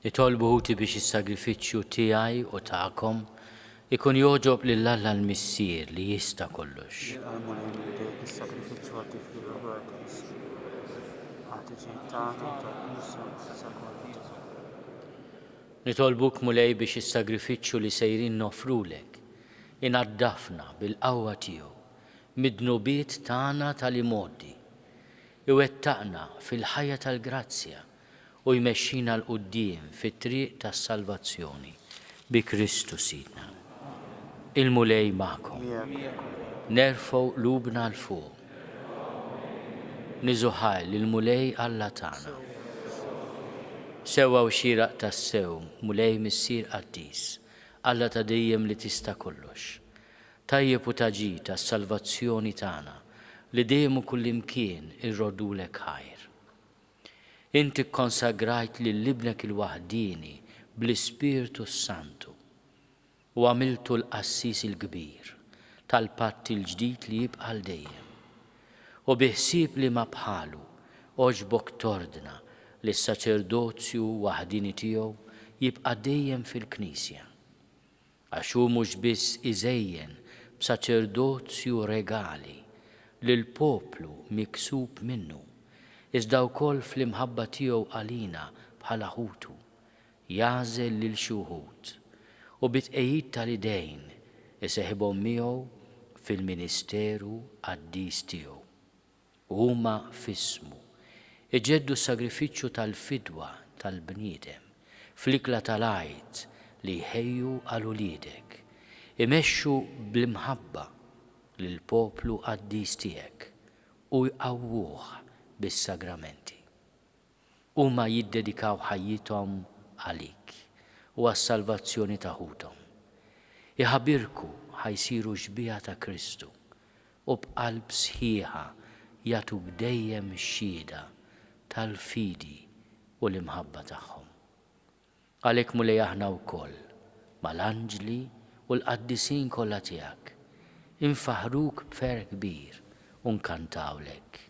Nitolbu ħuti biex is-sagrifiċċju tiegħi u tagħkom ikun jogħġob lil Alla l-Missier li jista' kollox. Jilqa' l-Mulej minn idejk is-sagrifiċċju għat-tifħir u l-glorja ta' ismu, għat-tiġid tagħna u tal-Knisja Mqaddsa kollha tiegħu. Nitolbuk Mulej biex is-sagrifiċċju li sejrin noffrulek inaddafna bil-qawwa tiegħu mid-dnubiet tagħna tal-imgħoddi, iwettaqna fil-ħajja tal-grazzja u jmexxina 'l quddiem fit-triq tas-salvazzjoni, bi Kristu Sidna. Il-Mulej magħkom. Nerfgħu qlubna 'l fuq. Niżu ħajr lill-Mulej Alla tagħna. Sewwa u xieraq tassew, Mulej Missier qaddis, Alla ta' dejjem li tista' kollox. Tajjeb u ta' ġid għas-salvazzjoni tagħna li dejjem u kullimkien irroddulek ħajr. Int ikkonsagrajt lil Ibnek il-waħdieni bl-Ispirtu s-Santu u għamiltu l-Qassis il-Kbir tal-patt il-ġdid li jibqa' għal dejjem. U bi ħsieb liema bħalu għoġbok tordna li s-saċerdozju waħdieni tiegħu jibqa' dejjem fil-Knisja. Għax hu mhux biss iżejjen b'saċerdozju regali lill-poplu miksub minnu, iżda wkoll fl-imħabba tiegħu għalina bħala ħutu, jagħżel lil xi wħud, u bit-tqegħid tal-idejn iseħibhom miegħu fil-ministeru qaddis tiegħu. U huma f'ismu jġeddu s-sagrifiċċju tal-fidwa tal-bniedem fl-ikla tal-Għid li jħejju għal uliedek, imexxu bl-imħabba lill-poplu qaddis tiegħek u jqawwuh bis-sagramenti. Huma jiddedikaw ħajjithom għalik u għas-salvazzjoni ta' ħuthom. Iħabirku ħa jsiru xbieha ta' Kristu u b'qalb sħiħa jagħtuk dejjem xhieda tal-fidi u l-imħabba tagħhom. Għalhekk Mulej aħna wkoll, mal-anġli u l-qaddisin kollha tiegħek, infaħħruk b'ferħ kbir u nkantawlek.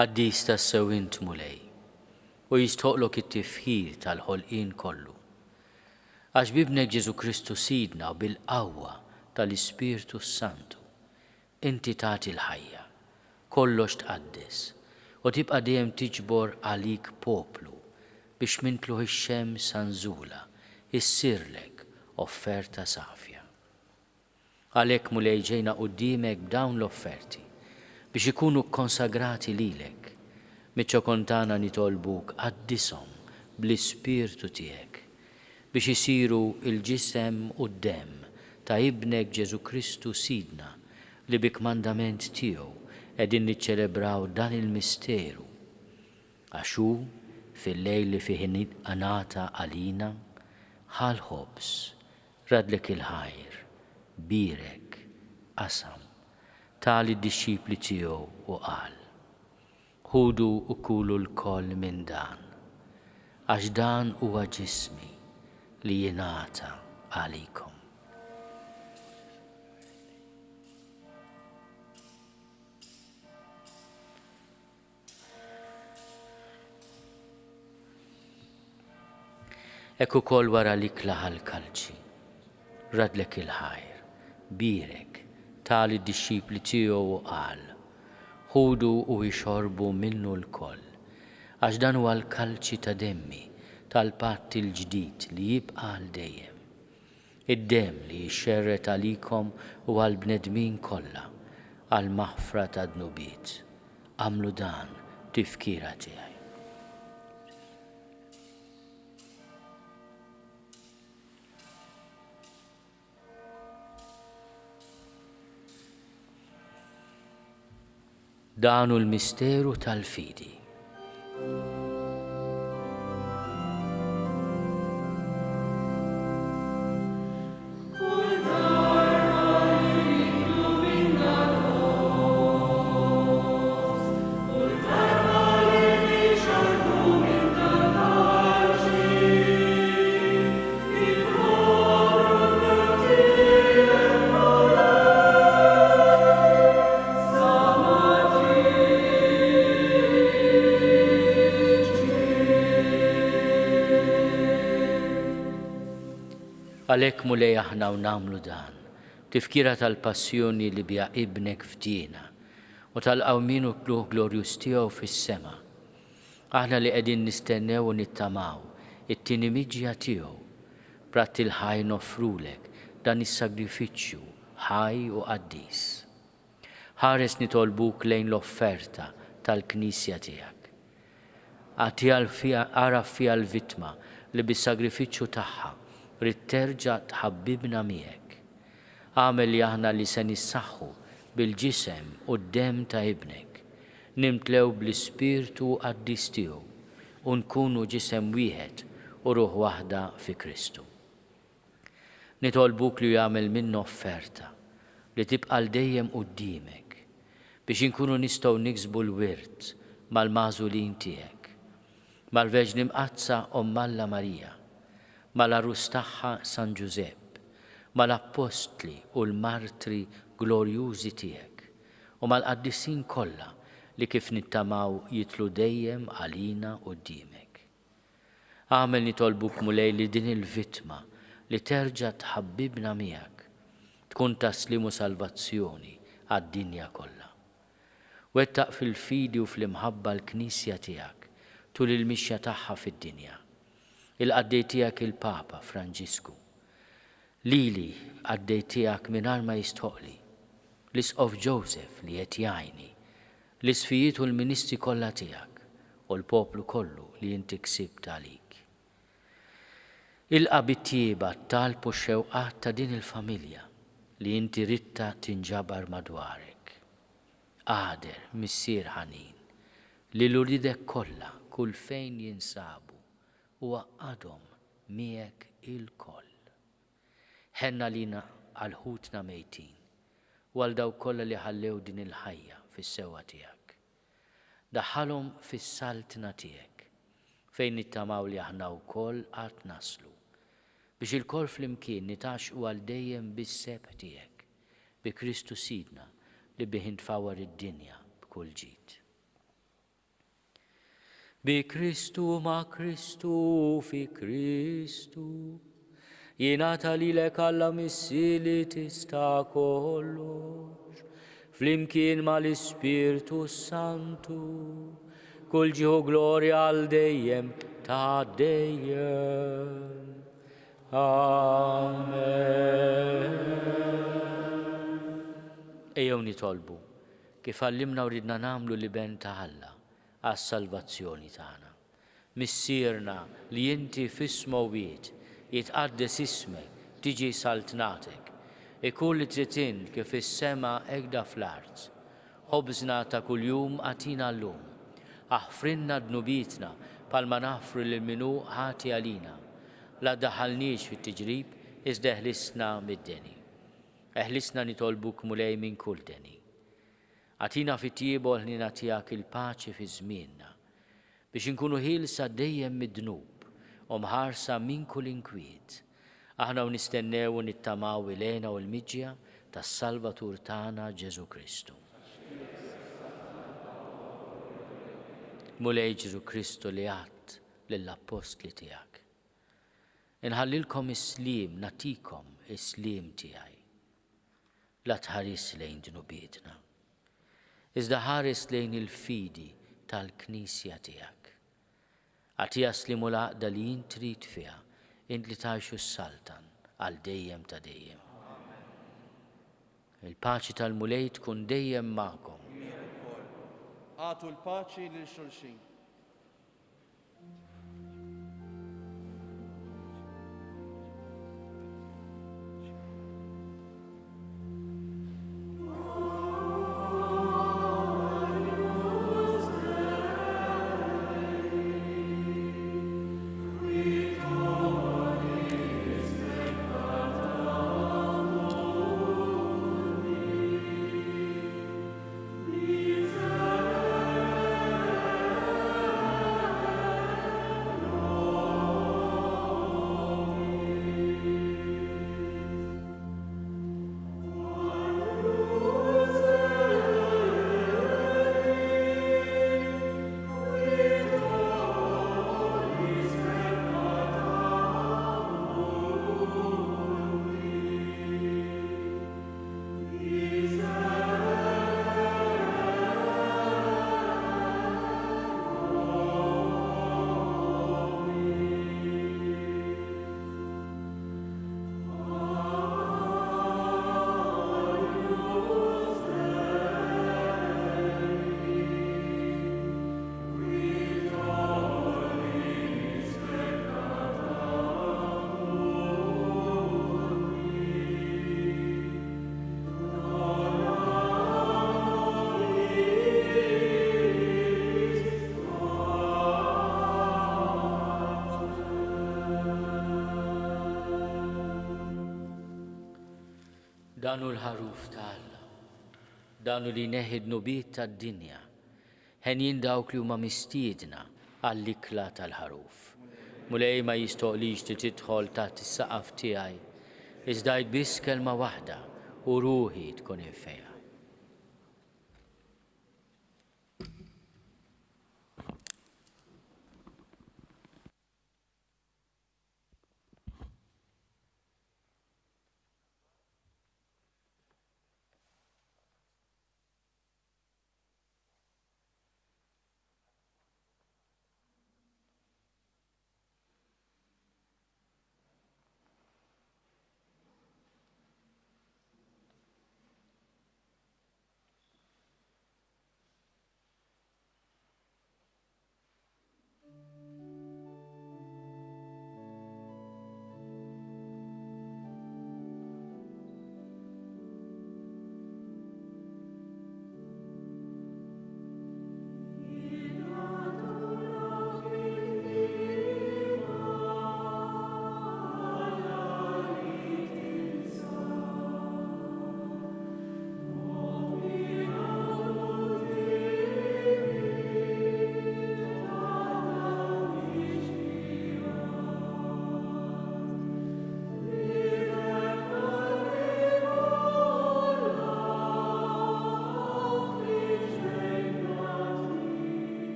Qaddis tassew int Mulej, u jistħoqlok it-tifħir tal-ħolqien kollu. Għax b'Ibnek Ġesù Kristu Sidna u bil-qawwa tal-Ispirtu s-Santu, Inti tagħti l-ħajja, kollox tqaddes, u tibqa' dejjem tiġbor għalik poplu biex minn tlugħ ix-xemx sa nżulha issirlek offerta safja. Għalhekk, Mulej, ġejna quddiemek b'dawn l-offerti biex ikunu kkonsagrati lilek. Miċ-ċokon tagħna nitolbuk qaddishom bl-Ispirtu tiegħek, biex isiru l-ġisem u d-demm ta' Ibnek Ġesù Kristu Sidna li bi kmandament tiegħu qegħdin niċċelebraw dan il-misteru. Għax hu, fil-lejl li fih ingħata għalina, ħa l-ħobż, radlek il-ħajr, bierek, qasam, ta lid-dixxipli tiegħu u qal, Ħudu u kulu lkoll minn dan, għax dan huwa ġismi li jingħata għalikom. Hekk ukoll wara l-ikla ħa l-kalċi, radlek il-ħajr, bierek, ta lid-dixxipli tiegħu u qal, Ħudu u ixorbu minnu lkoll, għax dan huwa l-kalċi ta' demmi tal-patt il-ġdid li jibqa' għal dejjem. Id-demm li jixxerred għalikom u għall-bnedmin kollha għall-maħfra tad-dnubiet. Agħmlu dan b'tifkira tiegħi. Dan hu l-misteru tal-fidi. Għalhekk Mulej aħna u nagħmlu dan, b'tifkira tal-passjoni li biha Ibnek fdiena, u tal-qawmien u t-tlugħ glorjuż tiegħu fis-sema. Aħna li qegħdin nistennew u nittamaw it-tieni miġja tiegħu, b'radd il-ħaj noffrulek dan is-sagrifiċċju ħaj u qaddis. Ħares nitolbuk lejn l-offerta tal-Knisja tiegħek. Agħtiha agħraf fiha l-vittma li bis-sagrifiċċju tagħha ridt terġa' tħabbibna miegħek. Agħmel li aħna li se nissaħħu bil-ġisem u d-demm ta' Ibnek, nimtlew bl-Ispirtu qaddis tiegħu u nkunu ġisem wieħed u ruħ waħda fi Kristu. Nitolbuk li jagħmel minna offerta li tibqa' għal dejjem quddiemek biex inkunu nistgħu niksbu l-wirt mal-magħżulin tiegħek, mal-Verġni Mqaddsa Omm Alla Marija, mal-Għarus tagħha San Ġużepp, mal-Appostli u l-Martri glorjużi tiegħek, u mal-qaddisin kollha li kif nittamaw jidħlu dejjem għalina quddiemek. Agħmel nitolbuk Mulej li din il-vittma li terġa' tħabbibna miegħek tkun ta' sliem u salvazzjoni għad-dinja kollha. Wettaq fil-fidi u fl-imħabba l-Knisja tiegħek tul il-mixja tagħha fid-dinja. Il-qaddej tiegħek il-Papa Franġisku. Lili, qaddej tiegħek mingħajr ma jistħoqqli. L-Isqof Joseph li qed jgħinni l-isqfijiet u l-ministri kollha tiegħek, u l-poplu kollu li inti ksibt għalik. Ilqa' bit-tjieba t-talb u x-xewqat ta' din il-familja li inti ridtha tinġabar madwarek. Agħder, Missier ħanin, lil uliedek kollha kull fejn jinsabu u għaqqadhom miegħek ilkoll. Ħenn għalina għal ħutna mejtin u għal dawk kollha li ħallew din il-ħajja fis-sewwa tiegħek. Daħħalhom fis-saltna tiegħek, fejn nittamaw li aħna wkoll għad naslu, biex ilkoll flimkien nitgħaxxqu għal dejjem bis-sebħ tiegħek, bi Kristu Sidna li bih intfawwar id-dinja b'kull ġid. Bi Kristu, ma' Kristu u fi Kristu, jingħata lilek Alla Missier li tista' kollox, flimkien mal-Ispirtu s-Santu, kull ġieħ u glorja għal dejjem ta' dejjem. Amen. Ejjew nitolbu, kif għallimna u ridna nagħmlu l-Iben ta' Alla. għas-salvazzjoni tagħna. Missierna li inti fis-smewwiet, jitqaddes ismek, tiġi saltnatek. Ikun li trid int kif fis-sema hekda fl-art. Ħobżna ta' kuljum agħtina llum. Aħfrilna dnubietna bħalma naħfru lil min hu ħati għalina. La ddaħħalniex fit-tiġrib, iżda eħlisna mid-deni. Eħlisna nitolbuk Mulej minn kull deni. Agħtina fit-tjieba u l-ħniena tiegħek il-paċi fi żmienna, biex inkunu ħielsa dejjem mid-dnub u mħarsa minn kull inkwiet, aħna u nistennew u nittamaw il-hena u l-miġja tas-Salvatur tagħna Ġesù Kristu. Mulej Ġesù Kristu li għedt lill-appostli tiegħek, Inħallilkom is-sliem, nagħtikom is-sliem tiegħi. La tħarisx lejn dnubietna, iżda ħares lejn il-fidi tal-Knisja tiegħek. Agħtiha s-sliem u l-għaqda li int trid fiha, int li tgħix u ssaltan għal dejjem ta' dejjem. Il-paċi tal-Mulej tkun dejjem magħkom. Miegħek ukoll. Agħtu l-paċi lil xulxin. Dan hu l-Ħaruf ta' Alla. Dan hu li jneħħi d-dnubiet tad-dinja. Henjin dawk li huma mistiedna għall-ikla tal-Ħaruf. Mulej ma jistoqlix li tidħol taħt is-saqaf tiegħi, iżda għid biss kelma waħda u ruħi tkun imfejqa.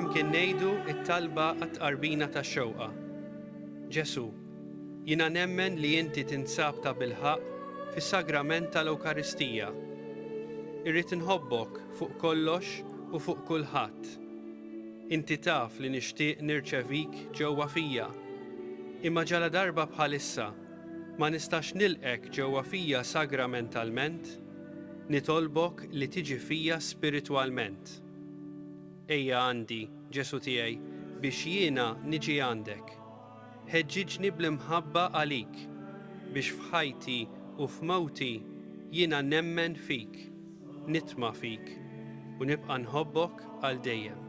Flimkien ngħidu t-talba għat-tqarbina tax-xewqa. Ġesù, jiena nemmen li inti tinsab tabilħaqq fis-sagrament tal-Ewkaristija. Irrid inħobbok fuq kollox u fuq kulħadd. Inti taf li nixtieq nirċevik ġewwa fija. Imma ġaladarba bħalissa ma nistax nilqgħek ġewwa fija sagramentalment, nitolbok li tiġi fija spiritwalment. Ejja għandi, Ġesù tiegħi, biex jiena niġi għandek. Ħeġġiġni bl-imħabba għalik, biex f'ħajti u f'mewti jiena nemmen fik, nitma' fik, u nibqa' nħobbok għal dejjem.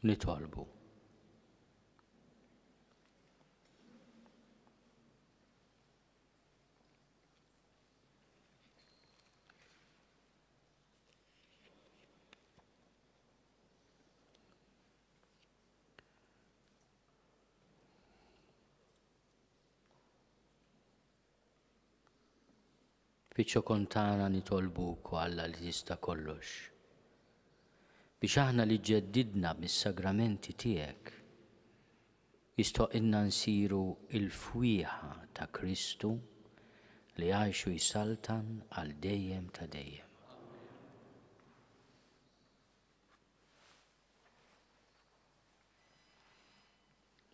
Nitolbu. Fiċ-ċokon tagħna nitolbuk, o Alla li tista' kollox, biex aħna li ġġeddidna bis-sagramenti tiegħek, jistħoqqilna nsiru l-fwieħa ta' Kristu li jgħix u jsaltan għal dejjem ta' dejjem.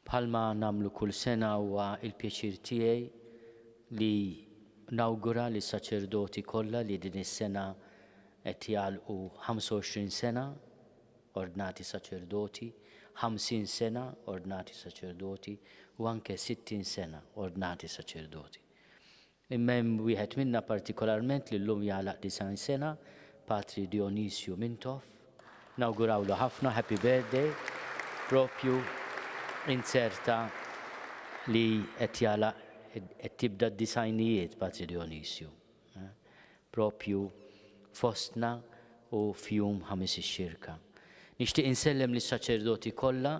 Bħalma nagħmlu kull sena huwa l-pjaċir tiegħi li nawgura lis-saċerdoti kollha li din is-sena qed jagħlqu 25 sena ordnati saċerdoti, 50 sena ordnati saċerdoti u anke 60 sena ordnati saċerdoti. Imma hemm wieħed minna partikolarment li llum jagħlaq 90 sena, Patri Dionisju Mintoff. Nawgurawlu ħafna, happy birthday, propju inzerta li qed jagħlaq qed tibda d-disgħinijiet Patri Dionisju. Propju fostna u f'jum Ħamis ix-Xirka. Nixtieq insellem lis-saċerdoti kollha,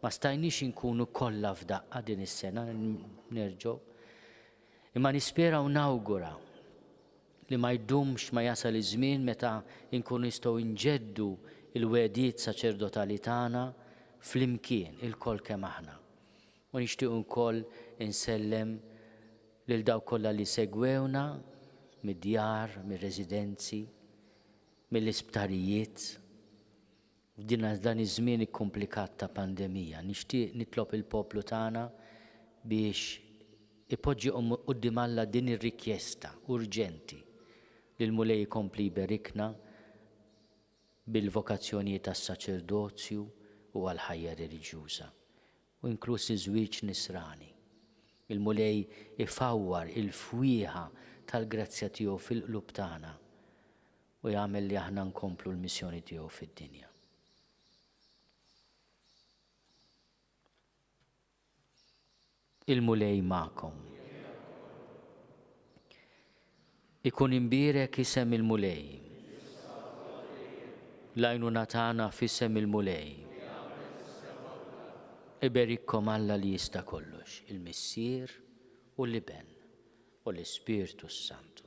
ma stajniex inkunu kollha f'daqqa din is-sena, nerġgħu. Imma nispera u nawgura li ma jdumx ma jasal iż-żmien meta nkunu nistgħu nġeddu l-wegħdiet saċerdotali tagħna flimkien, ilkoll kemm aħna. U nixtieq ukoll insellem lil dawk kollha li segwewna mid-djar, mir-residenzi, mill-isptarijiet. F'din dan iż-żmien ikkumplikat ta' pandemija, nixtieq nitlob il-poplu tagħna biex ipoġġi quddiem Alla din ir-rikjesta urġenti li l-Mulej ikompli jberikna bil-vokazzjonijiet għas-saċerdozju u għall-ħajja reliġjuża, u inkluż iż-żwieġ nisrani. Il-Mulej ifawwar il-fwieħa tal-grazzja tiegħu fil-qlub tagħna u jagħmel li aħna nkomplu l-missjoni tiegħu fid-dinja. Il-Mulej magħkom. Ikun imbierek isem il-Mulej. L-għajnuna tagħna f'isem il-Mulej. Iberikkom Alla li jista' kollox, il-Missier u l-Iben u l-Ispirtu s-Santu.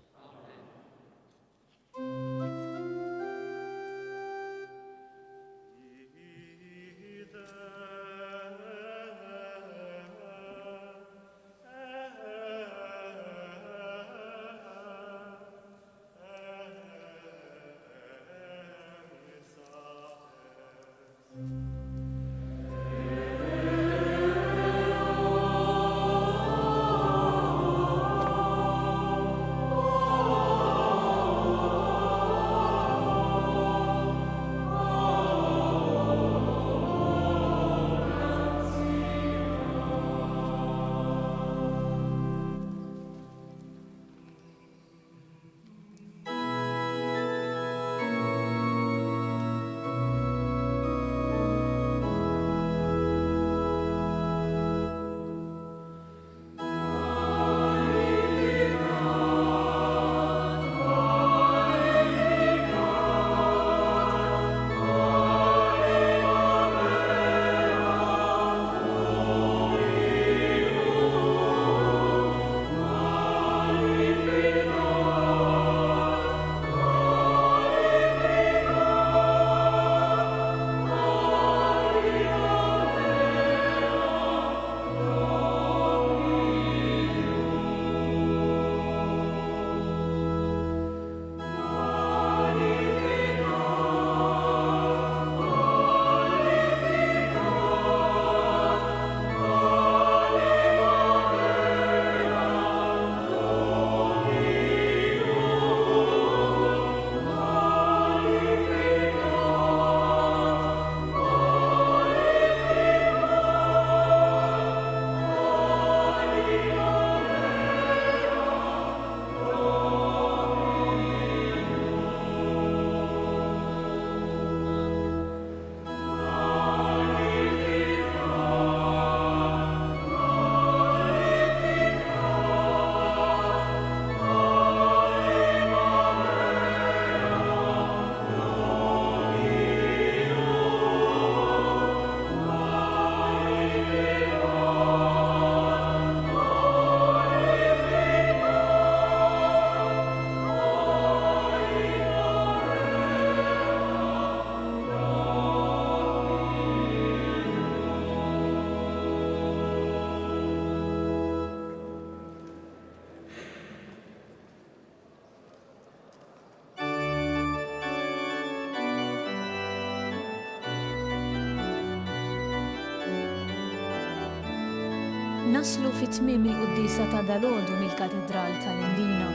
Naslu fi tmiem il-quddiesa ta' dalgħodu mill-Katidral tal-Imdina.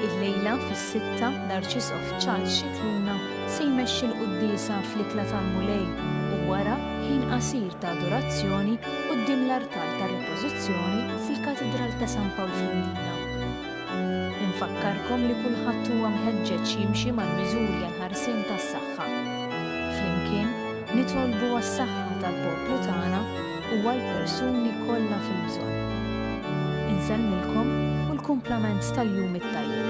Illejla fis-sitta l-Arċisqof Charles Scicluna se jmexxi l-quddiesa fl-Ikla tal-Mulej u wara ħin qasir ta' adorazzjoni quddiem l-artal tar-Ripożizzjoni fil-Katidral ta' San Pawl fl-Imdina. Infakkarkom li kulħadd huwa mħeġġeġ jimxi mal-miżuri għall-ħarsien tas-saħħa. Flimkien, nitolbu għas-saħħa tal-poplu tagħna u għall-persuni kollha fil-bżonn. Insellmilkom u l-kumplament tal-jum it-tajjeb.